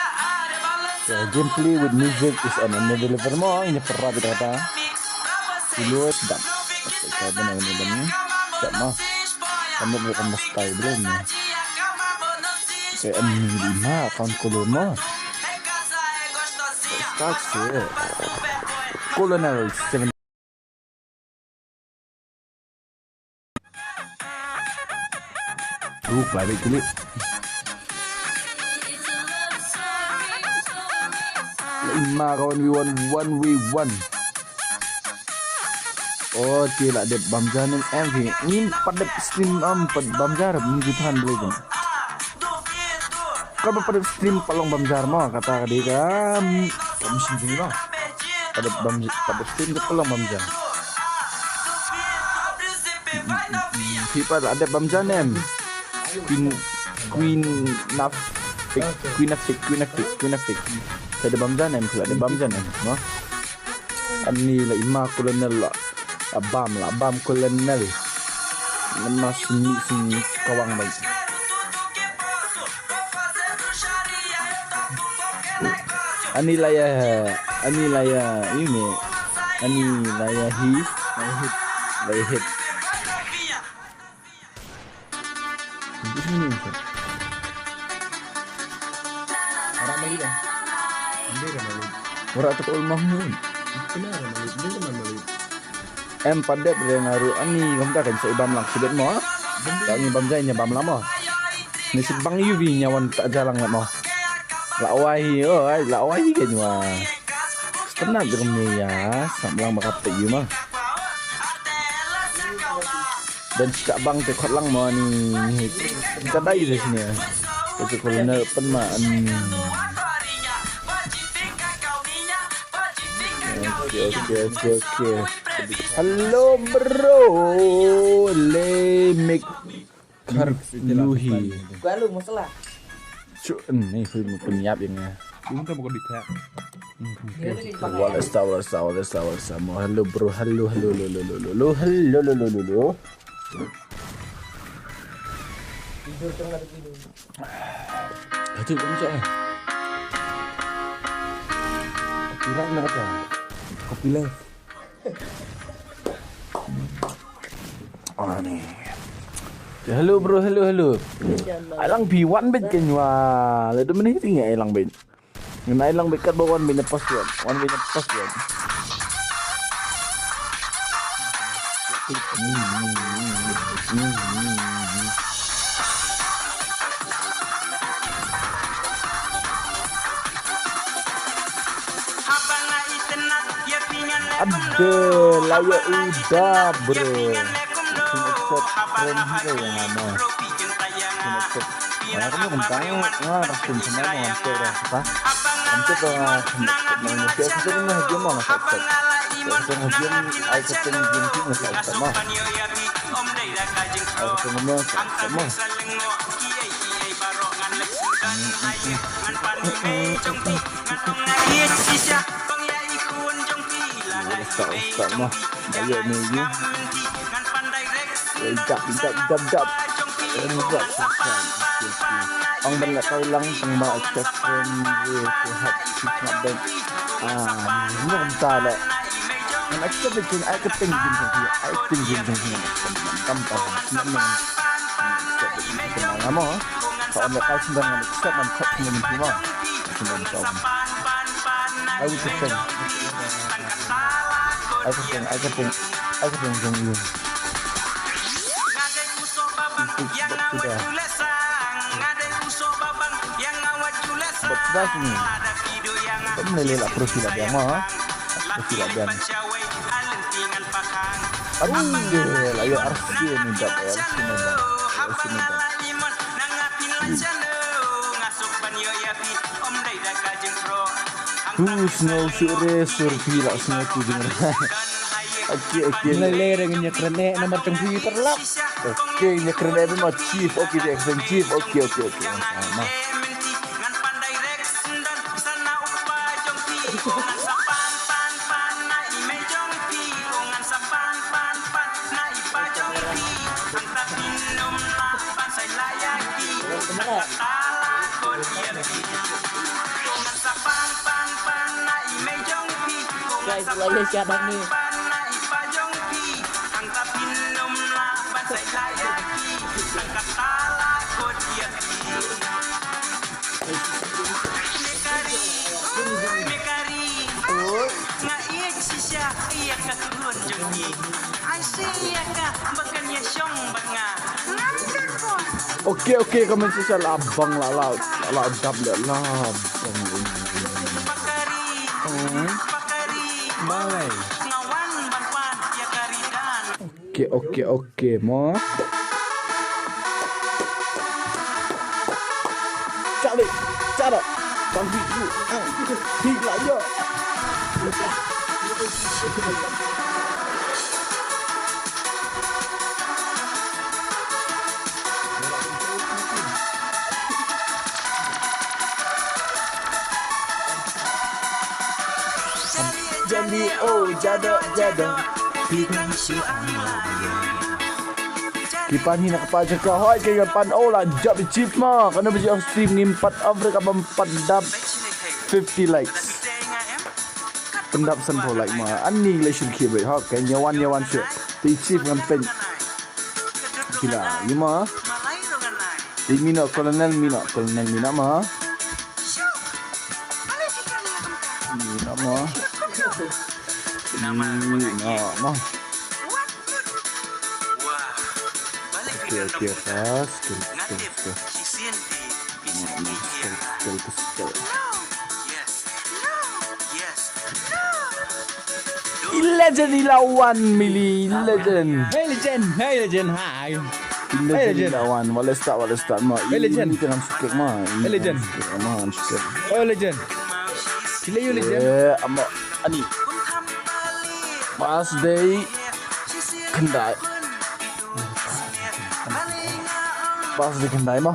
Ya, gameplay with music is an unavailable mo, ini perra kita kata. Dulu dah. Kita mana mana dan ni. Tak mah. Kamu bukan mesti belum ni. Saya M lima account kolon mo. Start sih. Colonel seven. Ruh, balik kulit. Lima ka one v one, one v one. Oh, ti la dep bam jar ne em phi. Ngim pat dep stream am pat bam jar, ngim ju than beli tu. Ka ba pat dep stream pat long bam jar mo, kata ka dei ka, mm, ka machine jong ngi mo. Pat dep bam, pat dep stream ka pat long bam jar. Phi pat la dep bam jar ne em? Queen, Queen Nafik, Queen Nafik, Queen Nafik, Queen Nafik. Pat dep bam jar ne em, phi la dep bam jar ne em mo. Ani la i ma Colonel la. La bam, la bam Colonel. Namar sini sini kawang bai. Ani la ïa, ani la ïa ini. Ani la ïa hi. La ïa hit. Ora tu kol mah ni. Em pat dep re nga ruh ani ngam ta kan sa i bam lang sibet mo. Ka ngi bam jai nya bam lang mo. Ni si bang yu vi nya wan ta jalang mo. La wai hi, oh, ai, la wai hi kan wa. Tenat drum ni ya, sam lang ba ka pek yu ma. Dan cika bang te khot lang mo ni. Ka dai de sini. Ko Colonel pen ma. Oke, oke, oke, oke. Hello bro. Le mik. Kar luhi. Gua lu masalah. Cu ni hui mu penyap yang ya. Lu minta bukan di chat. Wala sta, wala sta, wala sta, wala sta. Mo hello bro, hello, hello, hello, hello, hello, hello, hello, hello, hello. Tidur tengah tidur. Aduh, kamu cak. Kurang nak kata. Kopi live. Ah, ni. Hello bro, hello, hello. Alang pi wan bet kenywa. Ledu meni tinga alang bet. Ngai lang bet kat ba wan bet na password. Wan bet na password. Abdul, ayo udah bro. Sini chat friend juga yang lama. Sini chat. Wala ka mut tang nga rah kum sama mo, am te rah sa. Am te ka nga sini chat mo, mo sia sa ni mo hajim mo nga sa chat. Sa hajim ai ka teng jim ti mo sa chat mo. Ai ka teng mo sa chat mo. Ustaz, ustaz mo. Ayo ni ni. Jap, jap, jap, jap. Ang ban la kai lang tang ma accept friend request, accept friend request. Ah, ngam ta la. An accept jin, ai ka teng jin jin, ai teng jin jin. Kam ta. Ngam ta. Ngam ta. Ngam ta. Ai ka teng. Ai ka teng, ai ka teng, ai ka teng jong i. Bad sini. Kam lele la profil la biang ma. Profil la biang. Aduh, la ïoh R C ni dap, R C ni dap. R C ni dap. Tu sngew shuh re, sur phi la sngew tu jingrai. Okay, okay. Ngi la leh re, ngi ïa kren eh namar tang phi paralok. Okay, ngi ïa kren eh ma chief. Okay, ïa kren chief. Okay, okay, okay. Sama. Guys, la ïa shah bang ni. Okay, okay, comment section la bang la la la dap la la bang. Hmm. Bye. Okay, okay, okay, mo. Charlie, cara. Bang di tu. Ah, di lah ya. Jambi, oh, jadok, jadok. Ki pan hi na ka pa jaka hoi, ki pan, oh, la jop i chief ma. Kano ba jop chief ngim pat average ka bam pat dap fifty likes. Pyndap san phew like ma. Ani le shu ki brit hok, kan yawan, yawan shu. Ti chief ngan pen. Kila, ni ma. Ti mina, colonel mina, colonel mina ma. Mina ma. Mina ma. Okay, okay, fast. Skill, skill, skill. Skill, skill, skill. I legend i la wan mili, i legend. Hey legend, hey legend, hi. I legend i la wan, wale start, wale start ma. Hey legend. I tengah sukek ma. Hey legend. Ma sukek. Oh legend. Sila you legend. Eh, ama ani. Pas dei khyndai. Pas dei khyndai ma.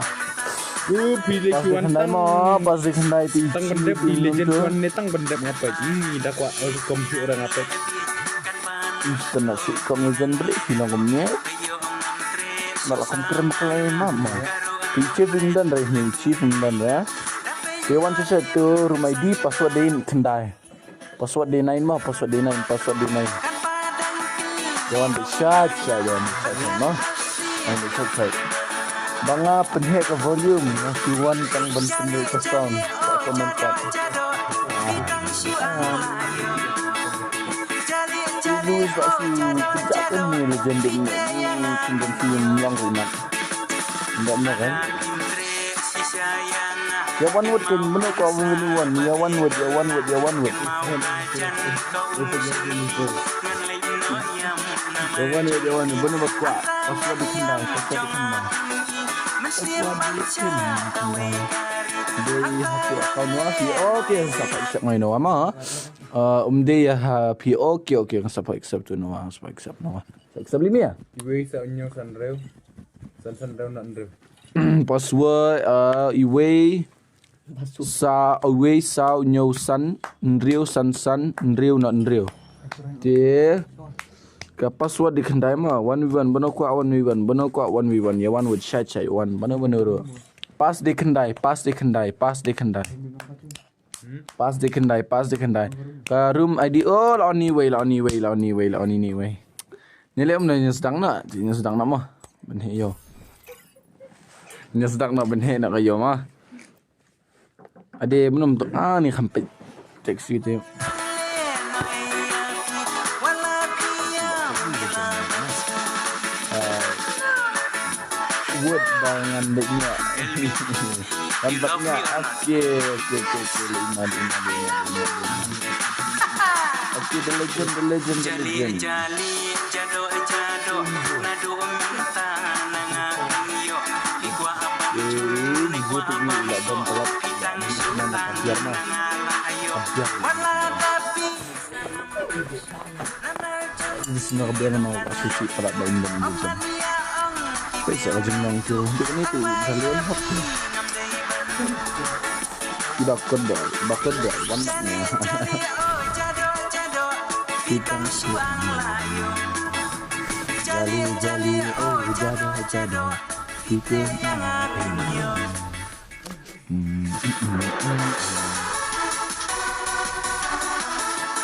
Uh, phi le. Pas dei khyndai ma, pas dei khyndai ti. Tang bendep, phi legend tuan ne tang bendep ngapai. Ni da kwa, oh, kom si orang ngapai. Instant na si kom legend beli, phi nong kom ne. Malah kom keren play ma ma. Ti chief ym don re, ni chief ym don re. Te wan sese tu room I D password dei khyndai. Password dei nine ma, password dei nine, password dei nine. Wan dei shait shait, wan dei shait shait ma. Wan dei shait shait. Ba nga pynheh ka volume, nga shu wan tang ban pynheh ka sound. Ka comment ka. Louis ba shu pynjah pynheh legend dei ni, ni pynjah pynheh long rinat. Ndak ma kan. Ya one word kan, mano ka one word, ya one word, ya one word, ya one word. Ya one word, ya one word, mano ba kwah, password dei khyndai, password dei khyndai. Password dei khyndai. Dei ha tu account wa, okay, sa pa accept ngai no ma. Uh, um dei ha phi, okay, okay, sa pa accept tu no, sa pa accept no. Sa accept limi ya? Iwei sa hynñiew san hynriew. San san hynriew na hynriew. Password, uh, iwei. Sa, iwei sa hynñiew san hynriew san san hynriew na hynriew. Te ka password dei khyndai ma, one v one, bano kwah one v one, bano kwah one v one, ya one word shait shait one, bano bano ro. Pass dei khyndai, pass dei khyndai, pass dei khyndai. Pass dei khyndai, pass dei khyndai. Ka room I D, oh, la on iwei, la on iwei, la on iwei, la on iwei. Ni le um na nya sdang na, nya sdang na ma. Pynheh yo. Nya sdang na pynheh na ka yo ma. Ade mynum tu ani khampit. Text gitu. Word ba ngan dek nya. Kan bat nya. Oke, oke, oke, oke. Lima, lima, lima, lima, lima. Oke, the legend, the legend, the legend. Eh, ni gua tu ni lah dan telat. Mana biar mah. Biar. Di sini ka biar mah ka sisi para ba indan macam. Pesa ka jemlang tu. Dia ni tu salian hak tu. Tidak kedai, tidak kedai, warnanya. Kita jali, jali, oh, jado, jado. Kita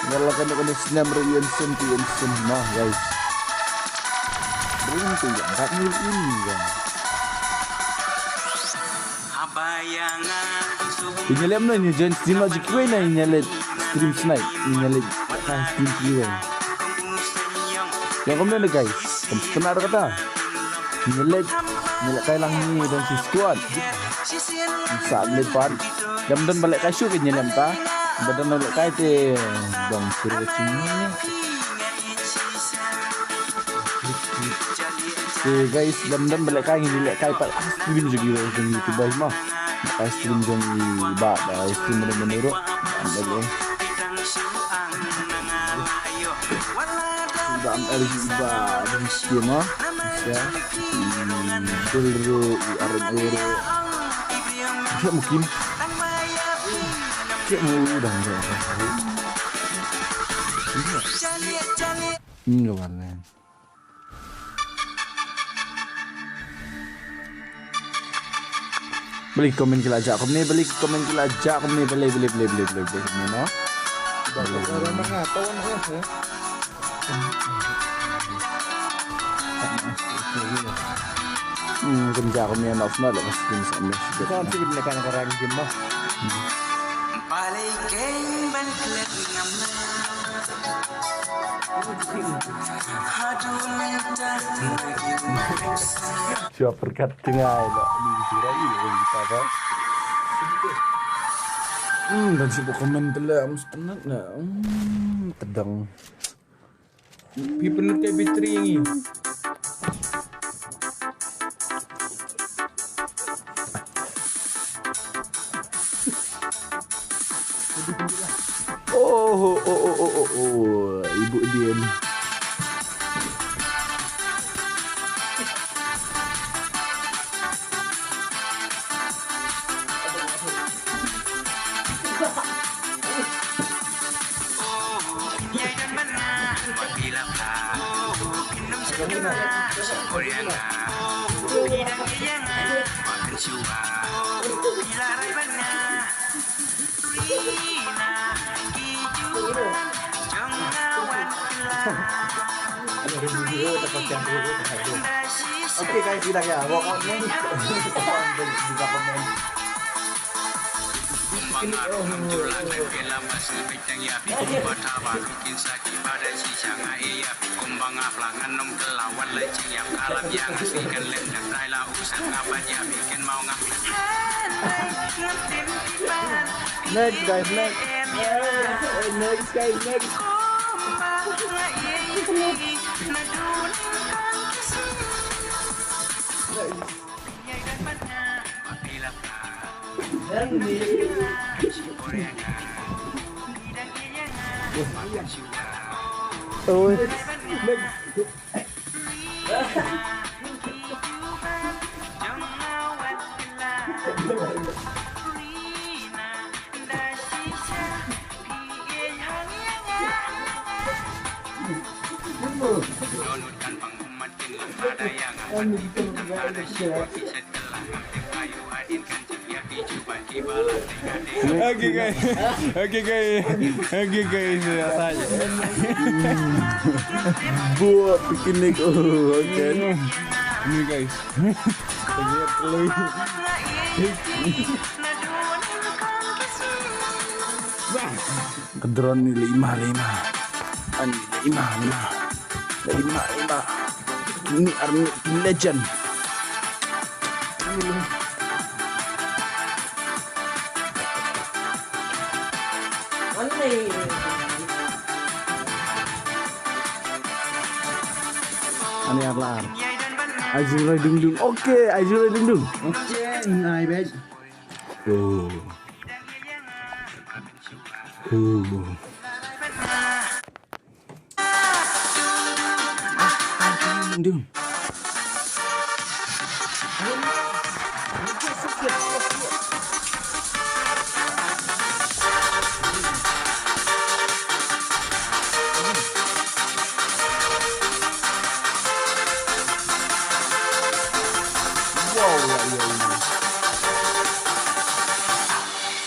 Nga la kane kane snem re yen sen ti yen sen noh, guys. Bring tu yang kat ni ini kan. Inyalem na ni jen stream aji kiwei na inyalem stream snipe inyalem ka stream kiwei. Yang kau mana guys? Kena ada kata. Nyelek, nyelek kai lang ni dan si squad. Sa lepan. Dam dan balik kai shu ke nyelem ta. Badan balik kai te dong suruh sini. Oke guys, dam dan balik kai nyelek kai pal ah stream juga orang yang YouTuber mah. Kai stream jong i ba ba stream bener-bener. Ambil eh. Ba am el ba dum skema. Ya. Dul ru i aran ru. Ke mungkin. Ke mu dang ru. Ini warna. Beli komen ki la jah kumne, beli komen ki la jah kumne, beli, beli, beli, beli, beli, beli, kumne, no? Hmm, kum jah kumne, no, no, lepas kum sa, no, sudah. Kan sih benda kan orang game mah. Balik keng, balik lagi ngam. Shuwa pyrkhat tyngai ba ni shuwa ri ba kita ba. Hmm, dan shu ba komen tele am spenat na. Hmm, tedang. Pi pynlut kai bitri ngi. Oh, oh, oh, oh, oh, oh, Ibu Dian. Okay guys, kita ya walk out ni. Kumba nga ruh ngam ju lah klet ïa la ba sngewbha tang ïa phi, kumba thaw ba ruh kin sa kiba dei shisha nga ïa phi, kumba nga pla ngan ym kylla wat lei jingïap, ka lam ïa nga sngi kan lem dang dai la u sat nga bat ïa phi kin maw nga. Next guys, next. Next guys, next. Oi. Okay guys. Okay guys. Okay guys. Buat picnic. Oh, okay. Ni guys. Ini perlu. Bah. Ka drone ni la ima, la ima. Ani la ima, la ima. La ima, la ima. Ni army legend. Ani arlar. Ai jingroi dung dung. Okay, ai jingroi dung dung. Okay, nai bej. Oh. Oh. Dung. Wow, wow, wow, wow.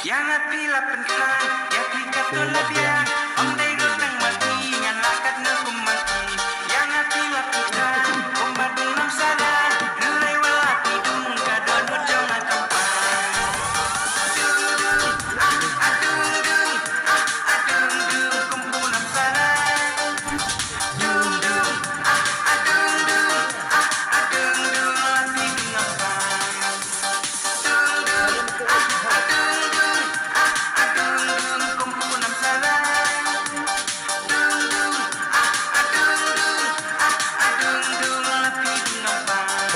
Ïa nga phi la pynthang, ïa phi katto la biang. Ym dei ruh tang ma phi, ngan la kat noh kum ma phi. Ïa nga phi la pynthang, kumba dung nam sala. Nulai wala phi dung, ka don mut jong nga kam pang. Dung dung, ah, ah, dung dung, ah, ah, dung dung, kum u nam sala. Dung dung, ah, ah, dung dung, ah, ah, dung dung, la phi dung nam sala.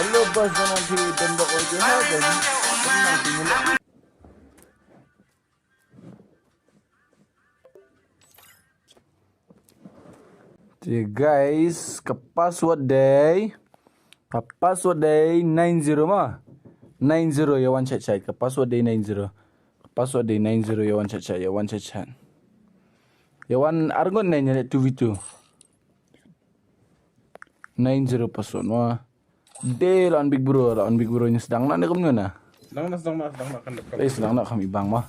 Hello, boss, gonna be Denver, Oregon. Te guys, ka password dei, ka password dei nine zero ma. Nine zero, ïa wan chat chat. Ka password dei nine zero. Ka password dei nine zero, ïa wan chat chat, ïa wan chat chat. Ïa wan arngut ne ïa two v two. Nine zero password ma. Dei la on Big Bro, la on Big Bro, ngi sdang na ne kumno na. Sdang na, sdang na, sdang na kan. Eh, sdang na kam ibang ma.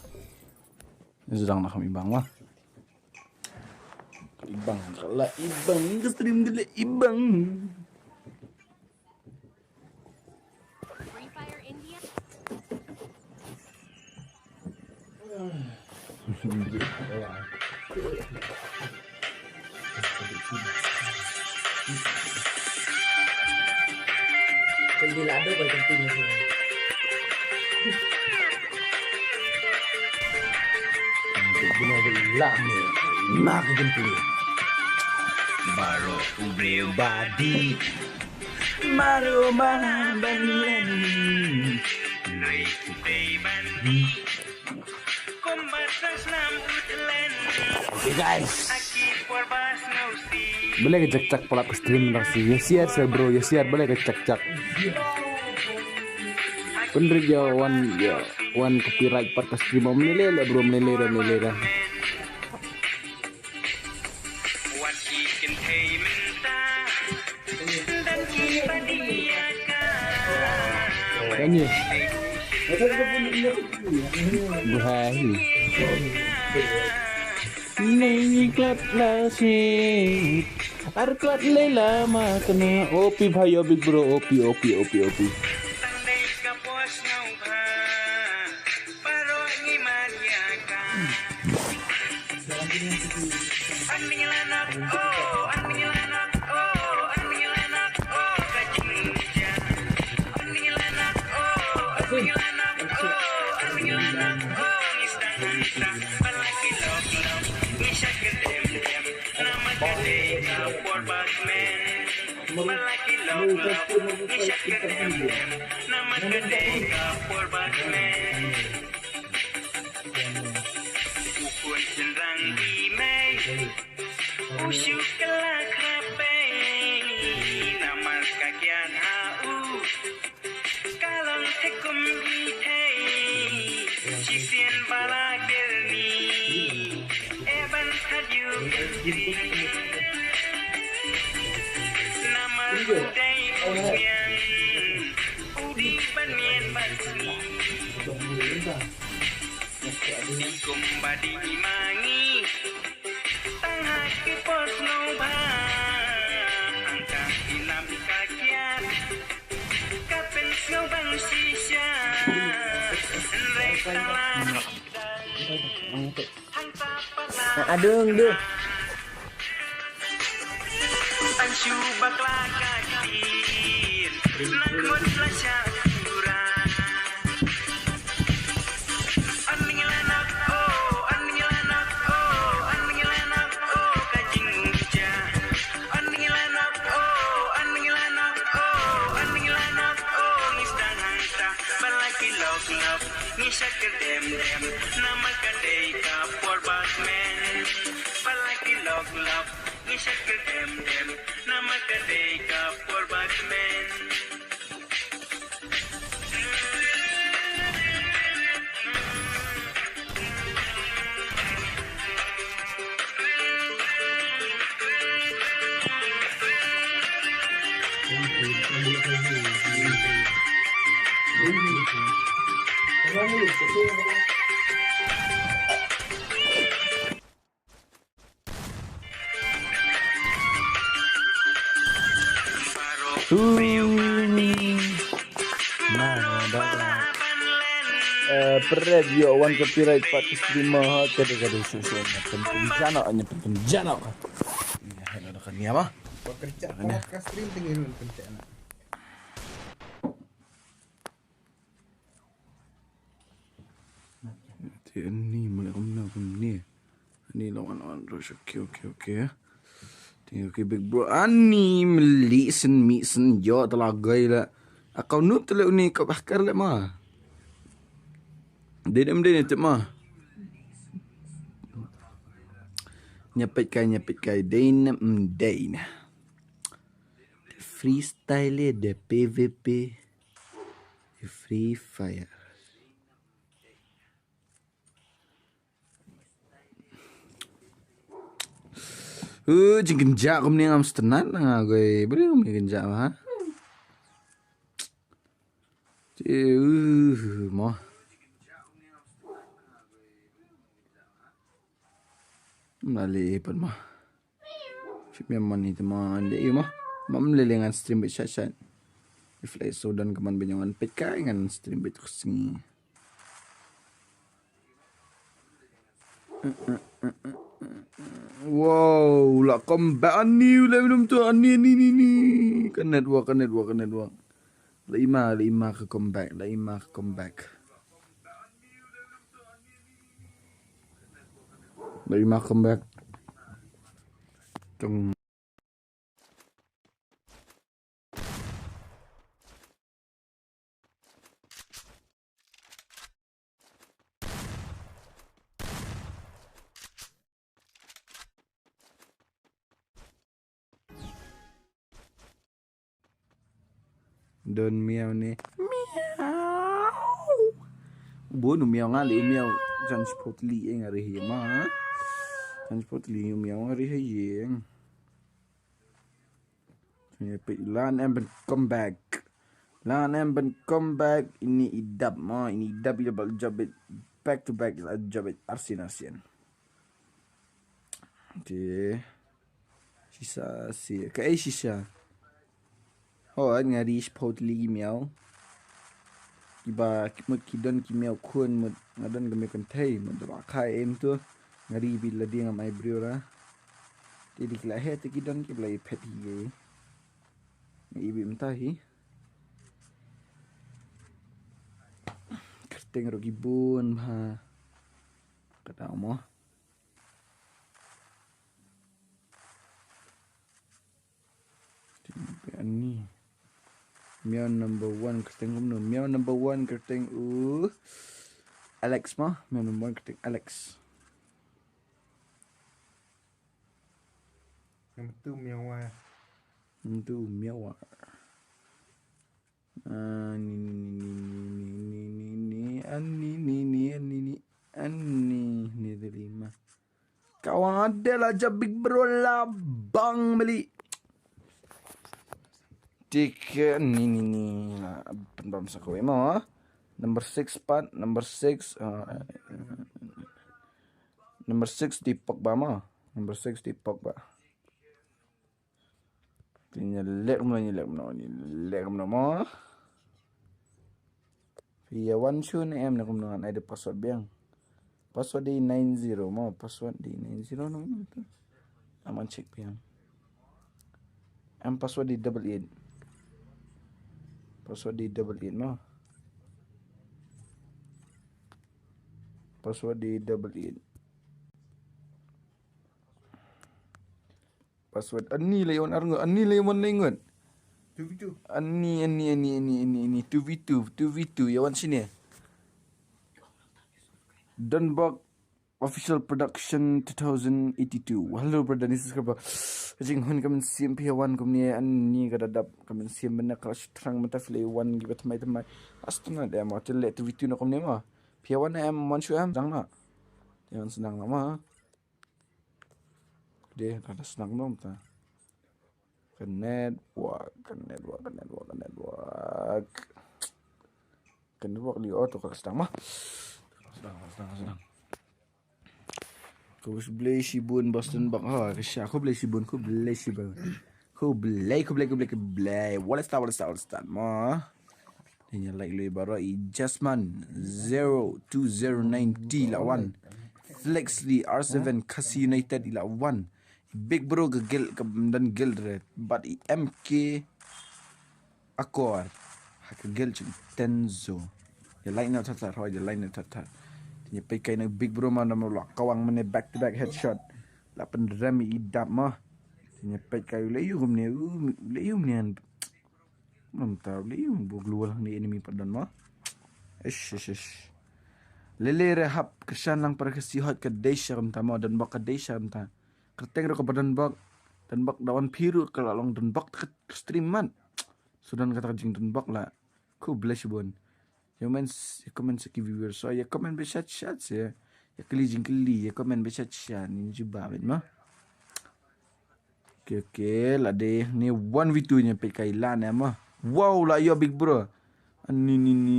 Sdang na kam ibang ma. Ibang, la ibang, ka stream de la ibang. Baroh u briew ba dih. Baroh ma ban len. Noi u dei ban dih. Kumba tang snam u tlen. Okay, guys. Aki por ba sngewsih. Balei ka chak chak palat ka stream nang sih. Ïa share, share, bro, ïa share, balei ka chak chak. Pynrit ïa wan, ïa wan copyright pat ka stream. Ym lei lei, bro, ym lei lei, ym lei lei. Kan ye. Buhai. Nei klat la shi. Ar klat lei la ma kena. O pi bhai, o Big Bro, o pi, o pi, o pi, o pi. U khun shynrang i mei, u shu kylla khrapei, namar ka kiad ha u, ka long thik kum i thei, shisien ba la kyrni, e ban khat ïa u kyrni. Namar u dei u sniang, u dei ban miet ban sni. Dei kumba dei ma ngi, tang ha ki por sngewbha, hangta ki nam ka kiad, ka pynsngewbang shisha, hynrei tang la ki dei, hangta pat Adung duh. An shu bakla ka kir, nak mut la sha ura. An ngi la nak o, an ngi la nak o, an ngi la nak o, ka jingja. An ngi la nak o, an ngi la nak o, an ngi la nak o, ngi sdang hangta, ba la ki lok lok, ngi shakar dem dem, namar ka dei ka por bad men. Ba la ki lok lok, ngi shakar dem dem, namar ka dei ka por bad men. Ui. Nah, dah lah. Eh, pret yo wan copyright pat streamer ha, kada kada susu nya penting jana, nya penting jana. Ya, hello dah kan ya mah. Kerja ka stream tinggi nun kerja na. Ti ani mula kumna kumni. Ani lawan lawan terus, okay, okay, okay. Thank you, okay, big bro. Ani meli sen mi sen jo telagai la. Akau nup tele uni kau bahkar le ma. Dei nem dei ne tip ma. Nyapit kai, nyapit kai, dei nem dei ne. Freestyle de P V P. Free Fire. Uh, jingkynjah kumne ngam sngewtynnat nga goi. Briew kumne kynjah ba. Te, uh, mo. Mali pat mo. Shim ïa mani te ma ande ïa ma. Ma mle le ngan stream bit shat shat. If like so dan ka man bit ngan peit kai ngan stream bit ka sngi. Wow, la comeback ani u le minum tu ani ni ni ni. Ka network, ka network, ka network. La ima, la ima ka comeback, la ima ka comeback. La ima comeback. Tung. Don miau ne. Miau. Bun u miau nga li u miau. Jan sport li eng ari hi ma. Jan sport li u miau ari hi eng. Lan em ben comeback. Lan em ben comeback ini idap ma ini idap idap job it back to back job it arsin arsin. Te shisha si ka ei shisha. Ho nga ri sport li miau. Kiba mut ki don ki miau khun mut nga don ka miau kynthei mut da ba khai em tu. Nga ri bi la ding am ai brio ra. Te di kla he te ki don ki bla i phet hi ge. Nga i bi mta hi. Kyrteng ro ki bun bha. Kata mo. Ani. Miau number one kyrteng kumno. Miau number one kyrteng u Alex ma. Miau number one kyrteng Alex. Number two miau wa. Number two miau wa. Ani ni ni ni ni ni ni ni ani ni ni ani ni ani ni ni lima. Kawan ada lah jabik berola bang beli. Tiket ni ni ni. Penbam sakwe mo. Number six pat, number six. Uh, number six di Pogba mo. Number six di Pogba. Nyelek mo, nyelek mo, nyelek mo mo. Phi ïa wan shu ne em ne kumno ngan ai da password biang. Password dei nine zero mo, password dei nine zero no. Aman check piang. Em password dei double eight. Password dei double eight mo. Password dei double eight. Password ani la yon arngut, ani la yon lengut. Two v two. Ani ani ani ani ani ani two v two, two v two ya wan sini. Donbok Official Production two thousand eighty-two. Hello brother, this is Kaba. Jing hun kamen sim pia wan kumni ani ka dadap kamen sim benda kala shutrang mata file wan gibat mai temai. Astuna de ma tele two v two na kumni ma. Pia wan em wan shu em dang na. Yang senang nama. Deh, dah, dah senang belum ta? Ke network, ke network, ke network, ke network. Ke network di auto kalau sedang mah. Sedang, sedang, sedang. Khublei shibun Boston bak ha, ke sha khublei shibun, khublei shibun. Khublei, khublei, khublei, khublei. Wala start, wala start, wala start mah. Nya like lui baroh i Jasman zero two zero nine T la wan. Flexly R seven Khasi United i la wan. Big Bro ka gel ka dan gel re. But i M K Akor ha ka gel chung Tenzo. Ya like na tat tat, ya like na tat tat. Nya peit kai na Big Bro ma na la kawang mane back to back headshot. La pen rem i dap ma. Nya peit kai u le yu kumne, u le yu kumne. Manta u le yu bu glua lang ni enemy pat don ma. Ish ish ish. Lele re hap kershan lang para kesi hot ka desha kumta ma, Donbok ka desha kumta. Kerteng ro ka ba Donbok. Donbok da wan piru ka la long Donbok ka stream man. Sudan kata ka jing Donbok la. Khublei shibun. Ya men ya comment sa ki viewers so ya comment be chat chat ya. Ya kli jing kli ya comment be chat chat ni juba ben ma. Okay okay la de ni one v two nya peit kai la ne ma. Wow la yo Big Bro. Ni ni ni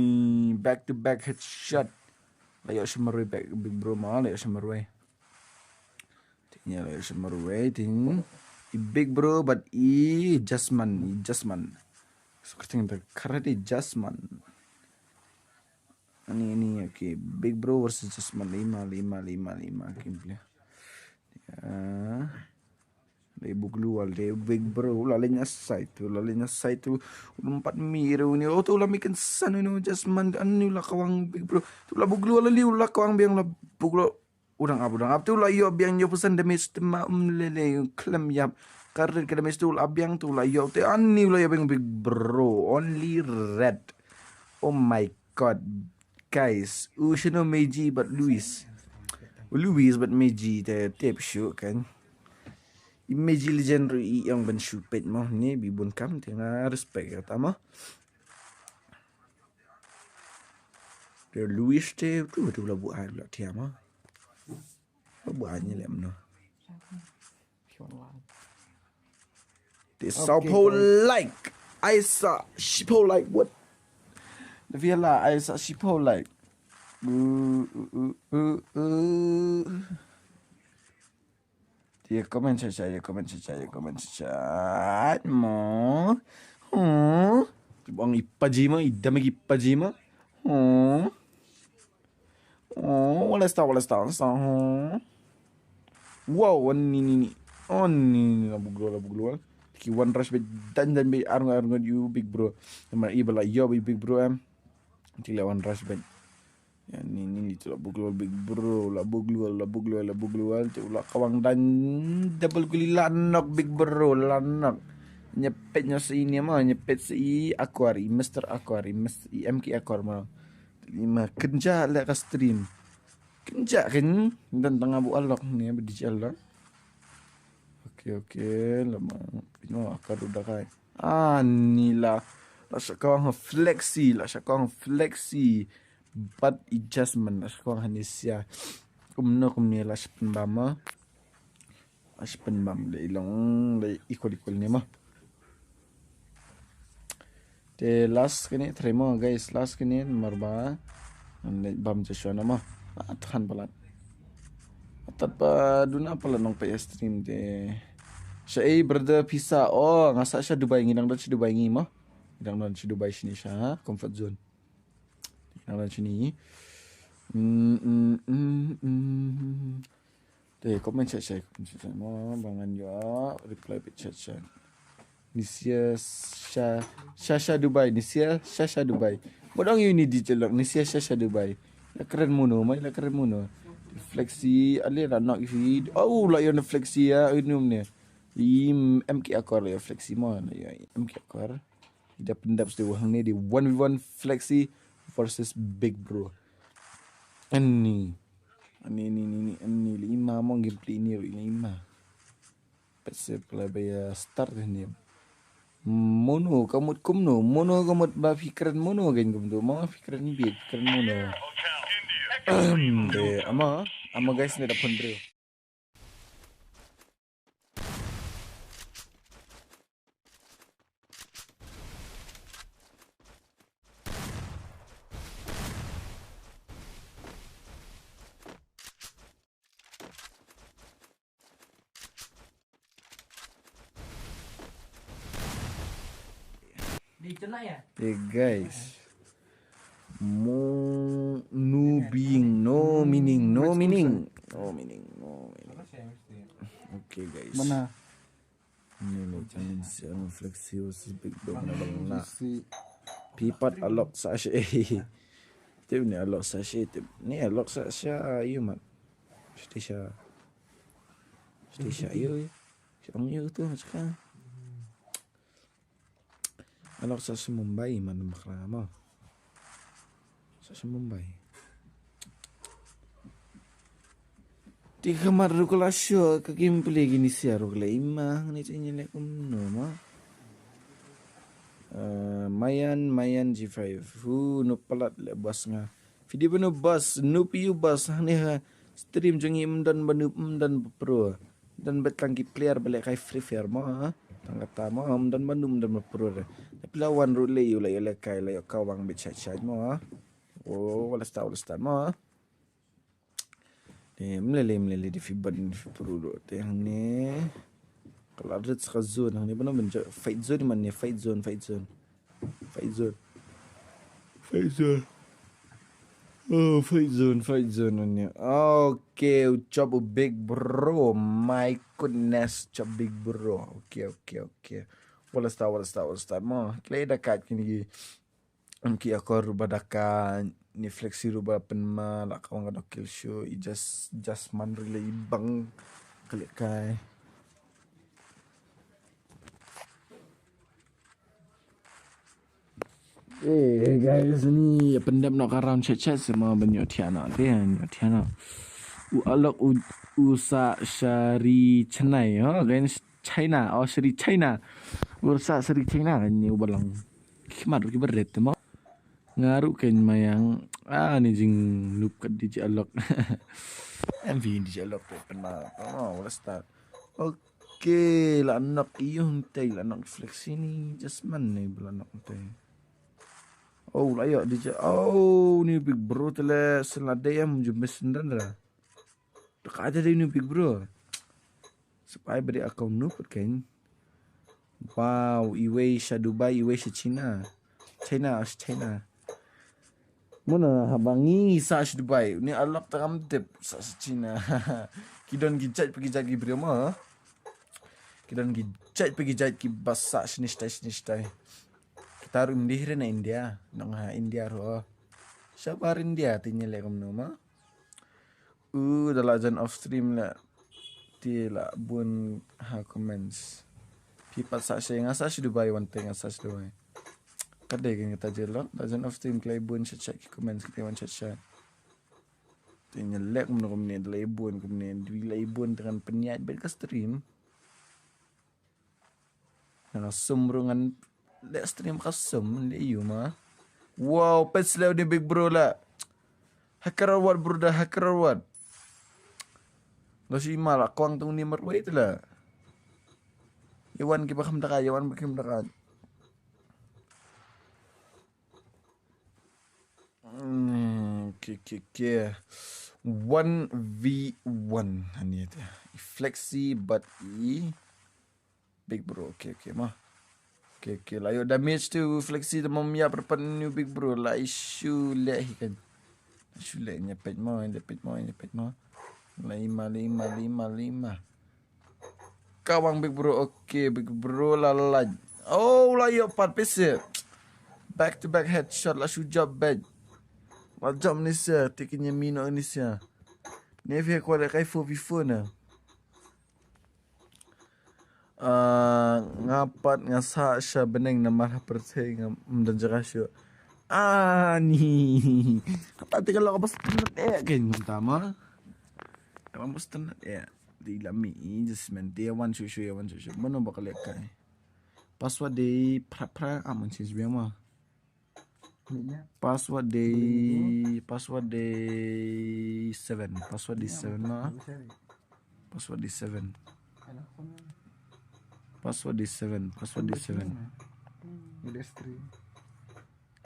back to back headshot. La yo shamarwe back Big Bro ma la yo shamarwe. Nya la yo shamarwe tin. I Big Bro but i Jasman, i Jasman. So kerteng da karate Jasman. Ani ani okay, Big Bro versus Jasman lima lima lima lima gameplay. Ya. Dei buglu wal dei Big Bro la lenya side tu la lenya side tu. Umpat miru ni oh tu la mikan san ni Jasman anu la kawang Big Bro. Tu la buglu wal li la kawang biang la buglu. Udang ap udang ap tu la yo biang yo pesan demi setema um lele klem yap. Karet ke demi tu la biang tu la yo te ani la yo biang Big Bro only red. Oh my god. Guys, u shano Meiji but Luis. Luis but Meiji te tep shu kan. I Meiji legend ru i yang ban shu pet mo ni bi bun kam te nga respect ya tama. Te Luis te tu tu la bu ai la tiama. Ba bu ai ni lem no. Te sau po like. Ai sa shi po like what? Via la ai sa shi po like. Uh, uh, uh, uh, uh. Dia comment cha cha, dia comment cha cha, dia comment cha cha. Mo. Hmm. Bang ipaji ma, idam ipaji ma. Hmm. Oh, wala sta, wala sta, wala sta. Hmm. Wow, wan ni ni ni. Oh ni ni la buglo la buglo. Ki one rush be dan dan be arung arung you Big Bro. Nama i bala yo Big Bro em. Ti la one rush be. Ya ni ni ni tu la buglo Big Bro, la buglo la buglo la buglo tu la kawang dan double guli la nok Big Bro la nok. Nyepet nya si ni ma nyepet si Aquari, Mister Aquari, Mister M K Aquari ma. Lima kenja le ka stream. Kenja ken dan tanga bu alok ni bdi alok. Oke oke lama pino akar udah kai. Ah ni la la shakawang flexi la shakawang flexi. But adjustment la shakawang hanesia. Kumno kumni la shapen bama. Ash pen bam le ilong le equal equal ni ma. Te last kini try mo guys last kini marba. Le bam Joshua na ma. Atan palat. Tat pa duna palat nong pa stream te. Sha ei brother pisa oh ngasa sha Dubai ngi dang dot sha Dubai ngi ma. Ngi dang dot sha Dubai sini sha comfort zone. Nang dan sini. Mm, mm, mm, mm. Te comment chat chat, comment chat chat. Mo ba ngan ïoh reply bit chat chat. Nisia sha sha sha Dubai, Nisia sha sha Dubai. Mo dang uni di jelak Nisia sha sha Dubai. La kren mono, mai la kren mono. Flexi, ale la nak isi. Oh, la yon flexi ya, inum ne. Im M K Akor la yon flexi mo, la yon M K Akor. Ida pendap sde wahang ne di one v one flexi versus Big Bro. Ani. Ani ni ni ni ani lima mo gameplay ni ru lima. Petsep la baya start ni. Mono ka mut kumno, mono ka mut ba fikran mono gain kumno, ma fikran bi fikran mono. De ama ama guys ne da pun bro. Hey guys. Mo no being, no meaning, no meaning. No meaning, no meaning. Okay guys. Mana? Ni ni channel siang flexi versus Big Dog na bang na. Pipat alok sa shi. Tip ni alok sa shi tip. Ni alok sa shi ayu mat. Stisha. Stisha ayu. Siang ayu tu macam. Alok sa shi Mumbai man makra ma. Sa shi Mumbai. Ti khamar rukla shu ka gameplay gini sia rukla ima ni ti nyele kum no ma. Eh, Mayan Mayan G five. Hu no palat le bas nga. Video bano bas no piu bas ne ha stream jong i mdan bano mdan pro. Dan bet tang ki player balik kai Free Fire mo ha. Tang kata mo ha mdan bano mdan pro de. Tapi lawan rule yu la yu le kai la yu kawang bet chat chat mo ha. Oh, wala sta wala sta mo ha. Te mlele mlele di fi ban fi prudo te hangne. Kala rit ska zone hangne bana benja fight zone man ne fight zone fight zone. Fight zone. Fight zone. Oh, fight zone, fight zone hangne. Okay, ucap u Big Bro. My goodness, ucap Big Bro. Okay, okay, okay. Wala sta, wala sta, wala sta. Mo, klei da kat kini gi. Em ki akor ruba daka ni flexi ruba pen ma la ka wang dok kill show i just just man rile i bang klik kai. Eh guys ni pendap nok around chat chat semua banyak tiana dia banyak tiana. U alok u usa syari chenai ha guys. China, oh, seri China. Bursa seri China kan ni ubalang. Khmat ki beret mo. Ngaru kan mayang. Ah, ni jing nup kat di jalok. M V di jalok tu pernah. Oh, wala start. Okay, la nok iyung tai la nok flexi ni. Just man ni bela nok tai. Oh, la ya di ja. Oh, ni Big Bro tele selade am jumis ndandra. Ka aja dei nu Big Bro. Sepai beri account nu put kan. Wow, iwei sha Dubai, iwei sha China. China, sha China. Muna haba ngi sa sha Dubai, ni alap ta kam tip sa sha China. Ki don ki jait pa ki jait ki bri ma. Ki don ki jait pa ki jait ki bas sa shini shtai shini shtai. Kita ru imdih re na India, nong ha India ro. Shabar India ti nyele kam nu ma. U da la jan off stream la. Ti la bun ha comments. Pi pat sa shi nga sa shi Dubai wan te nga sa shi Dubai. Ka dei ka nga ta jelo la jan off stream klai bun chat chat ki comments ki te wan chat chat. Te nga lek mno kumne da lai bun kumne dwi lai bun te kan penyat bet ka stream. Nga sum ru ngan le stream ka sum le yu ma. Wow, pet slew de Big Bro la. Hacker what bro da hacker what. Lo si ma la kwang tung ni marwei tu la. Yawan ki ba kham daka, yawan ba kham daka. Hmm, okay, okay, okay. One v one hani ta. Flexi but i Big Bro, okay, okay ma. Okay, okay, la yo damage tu flexi da mom ya perpan new Big Bro la issue le hi kan. Shu leh ïa peit mo, ïa peit mo, ïa peit mo. La ïma, la ïma, la ïma, la ïma. Kawang Big Bro, okay, Big Bro la lait. Oh, la ïoh pat pise. Back to back headshot, la shu jump back. La jump ni sia, te kin ïa mino ni sia. Ne phi kwah leh kai four v four na. Ah, nga pat nga sah sha bneng namar ha pyrthei ngam don jaka shuh. Ani. Kata te ka lok bas tynat eh kein mynta ma. Ka lok bas tynat eh. Dei la mi i just men te wan shu shu wan shu shu. Mano ba ka leh kai. Password dei phra phra, ah, man change biang ma. Password dei, password dei seven. Password dei seven ma. Password dei seven. Password dei seven. Password dei seven.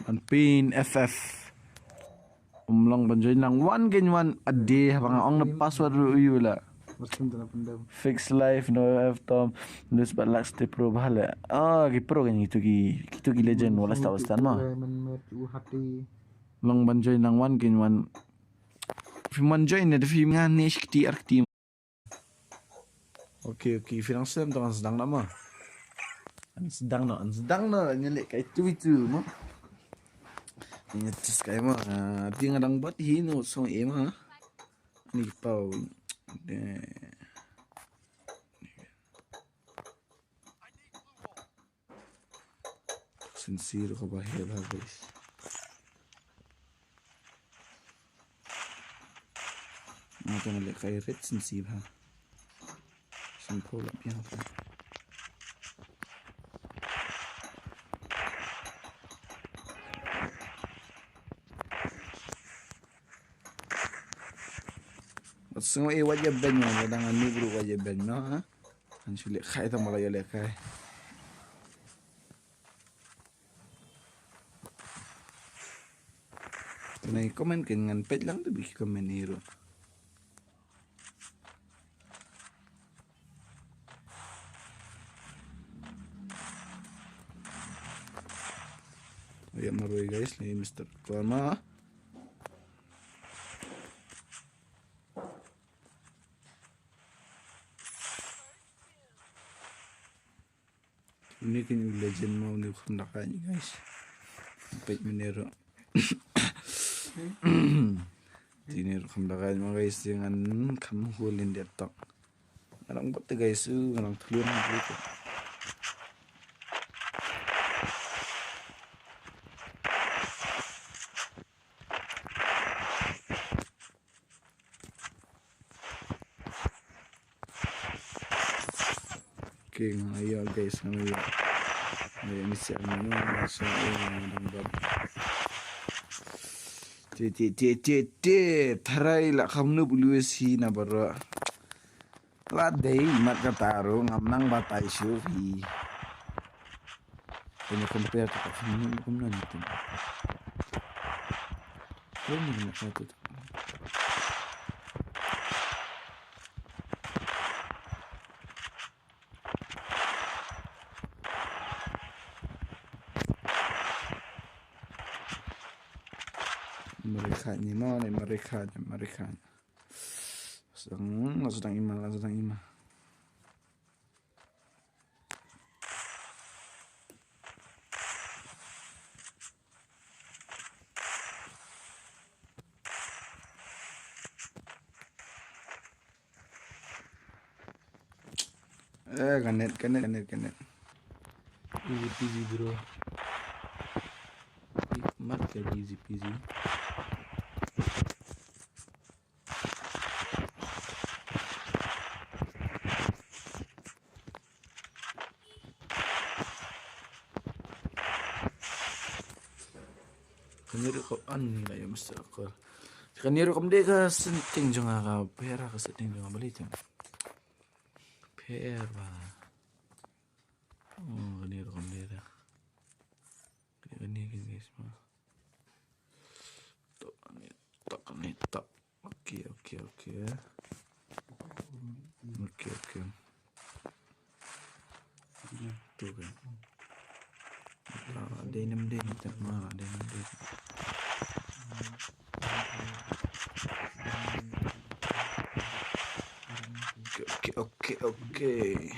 An pin F F. Um long ban join lang wan gen wan a day haba nga ong na password ruh ïa la. Fix life no F Tom. Lus bat lak stay pro bha le. Ah, ki pro kan gitu ki, gitu ki legend wala sta wala sta ma. Long ban join lang wan gen wan. Fi man join ne fi nga ne shkti arkti. Okay, okay, phi dang slem tang sdang na ma. An sdang na, an sdang na, nyelik kai tu itu ma. Nyetis kai ma, ah, ti nga dang bat hi no song e ma. Ni pau. De. Sincere ko ba he ba guys. Nga tang leh kai ret sincere ha. Simple lah piang ka. Wat sngew e wat ïa ben ma, wat dang ani bru wat ïa ben ma, ha? Kan shu leh kai tang ma la ïa leh kai. Kane comment kan ngan peit lang tu biki comment ni ruh. Ya marwei guys, ni Mister Kwan ma. Uni kin u legend ma uni kham dakai guys. Peit mene ro. Tini ro kham dakai ma guys, jangan kham hulin dia tok. Ngarang bot guys, u ngarang thulun. Okay, nga ïa guys, nga ïa. Nga ïa misi ang ni, nga sa ïa nga dang bab. Te, te, te, te, te, tharai la kham nu bulu si na bara. La dei mat ka taru ngam nang batai shu hi. Kene compare to ka film ni kum nan tu. Film ni na ka tu. Mereka ni mana mereka ni mereka. Sedang, sedang iman lah, sedang iman. Eh, kanet, kanet, kanet, kanet. Easy peasy, bro. Mat ka easy peasy. Kane ruh ka an ni la ïa mesti aku. Kane ruh kam dei ka setting jong nga, ka pera ka setting jong nga bali tu. Pera. Oh, kane ruh kam dei da. Kane, kane, kane, guys, ma. Tok, kane, tok, kane, tok. Okay, okay, okay. Okay, okay. Tu kan. Ah, dei nam dei ni tak ma, dei nam dei. Okay, okay, okay, okay.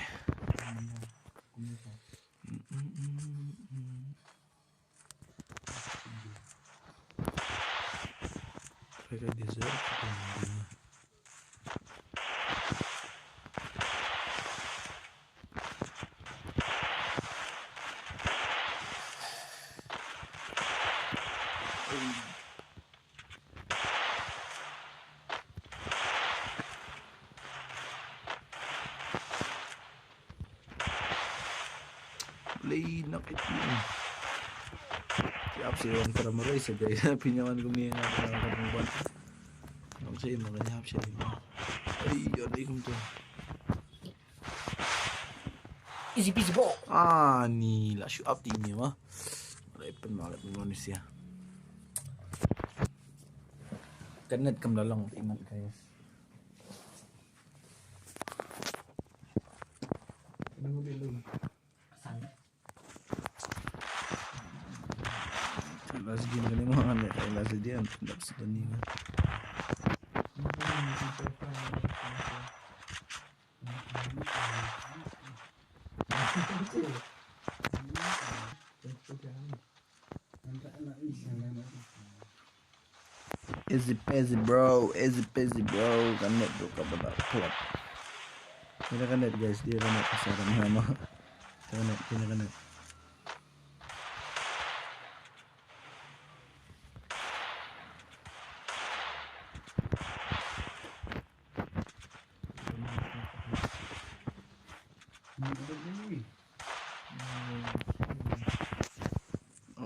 Kira desert. Lei nak itu. Siap sih orang para merai saja ya pinjaman kami yang ada dalam kampung ban. Nang sih makanya apa sih. Ai, ya alaikum tu. Easy peasy bro. Ah, ni lah shoot up team ni mah. Mulai pen malat Indonesia. Kanet kam dalang iman guys. Nunggu dulu. Last game kali mo kan ya, last game ang pinap sa kanina. Easy peasy bro, easy peasy bro. Kanet tu ka bada kuat. Kena kanet guys, dia kanet pasal nama. Kanet, kena kanet.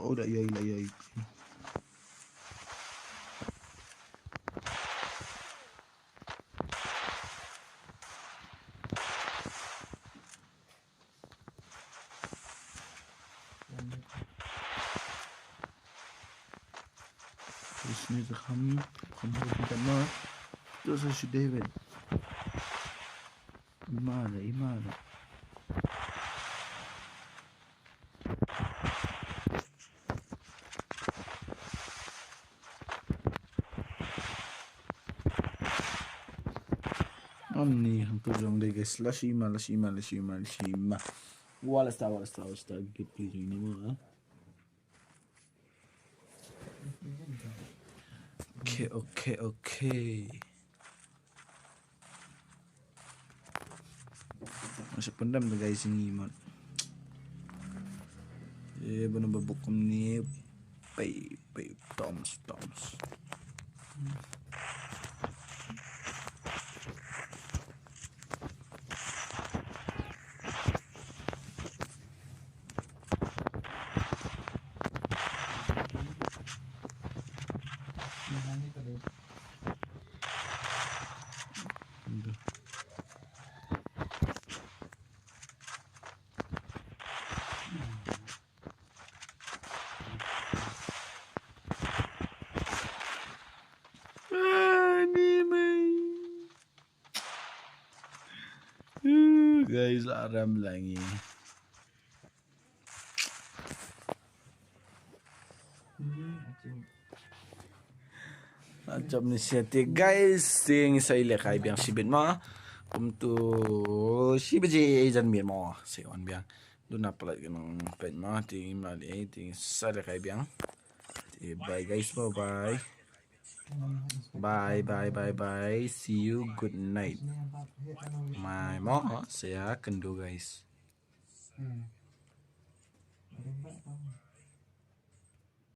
Oh, dah yai, dah yai. Terus ni tu kham, kham tu kita ma. Tu sa si David. Imara, imara. Amni hangtu jong dei guys. Lashima, lashima, lashima, lashima. Wala star, wala star, wala star. Good play jong ni mo, ha. Okay, okay, okay. Masih pendam tu guys ini mat. Eh, benar babuk ni. Pay, pay, toms, toms. Ani mai. Uh, guys, aram langi. Achom ni siate guys, ting sai le kai biang sibit ma. Kum tu sibit je jan mi mo sai on biang. Duna palat ke nong pet ma ting ma le ting sai le kai biang. Bye guys, bye bye. Bye bye bye bye. See you, good night. My mo saya kendo guys.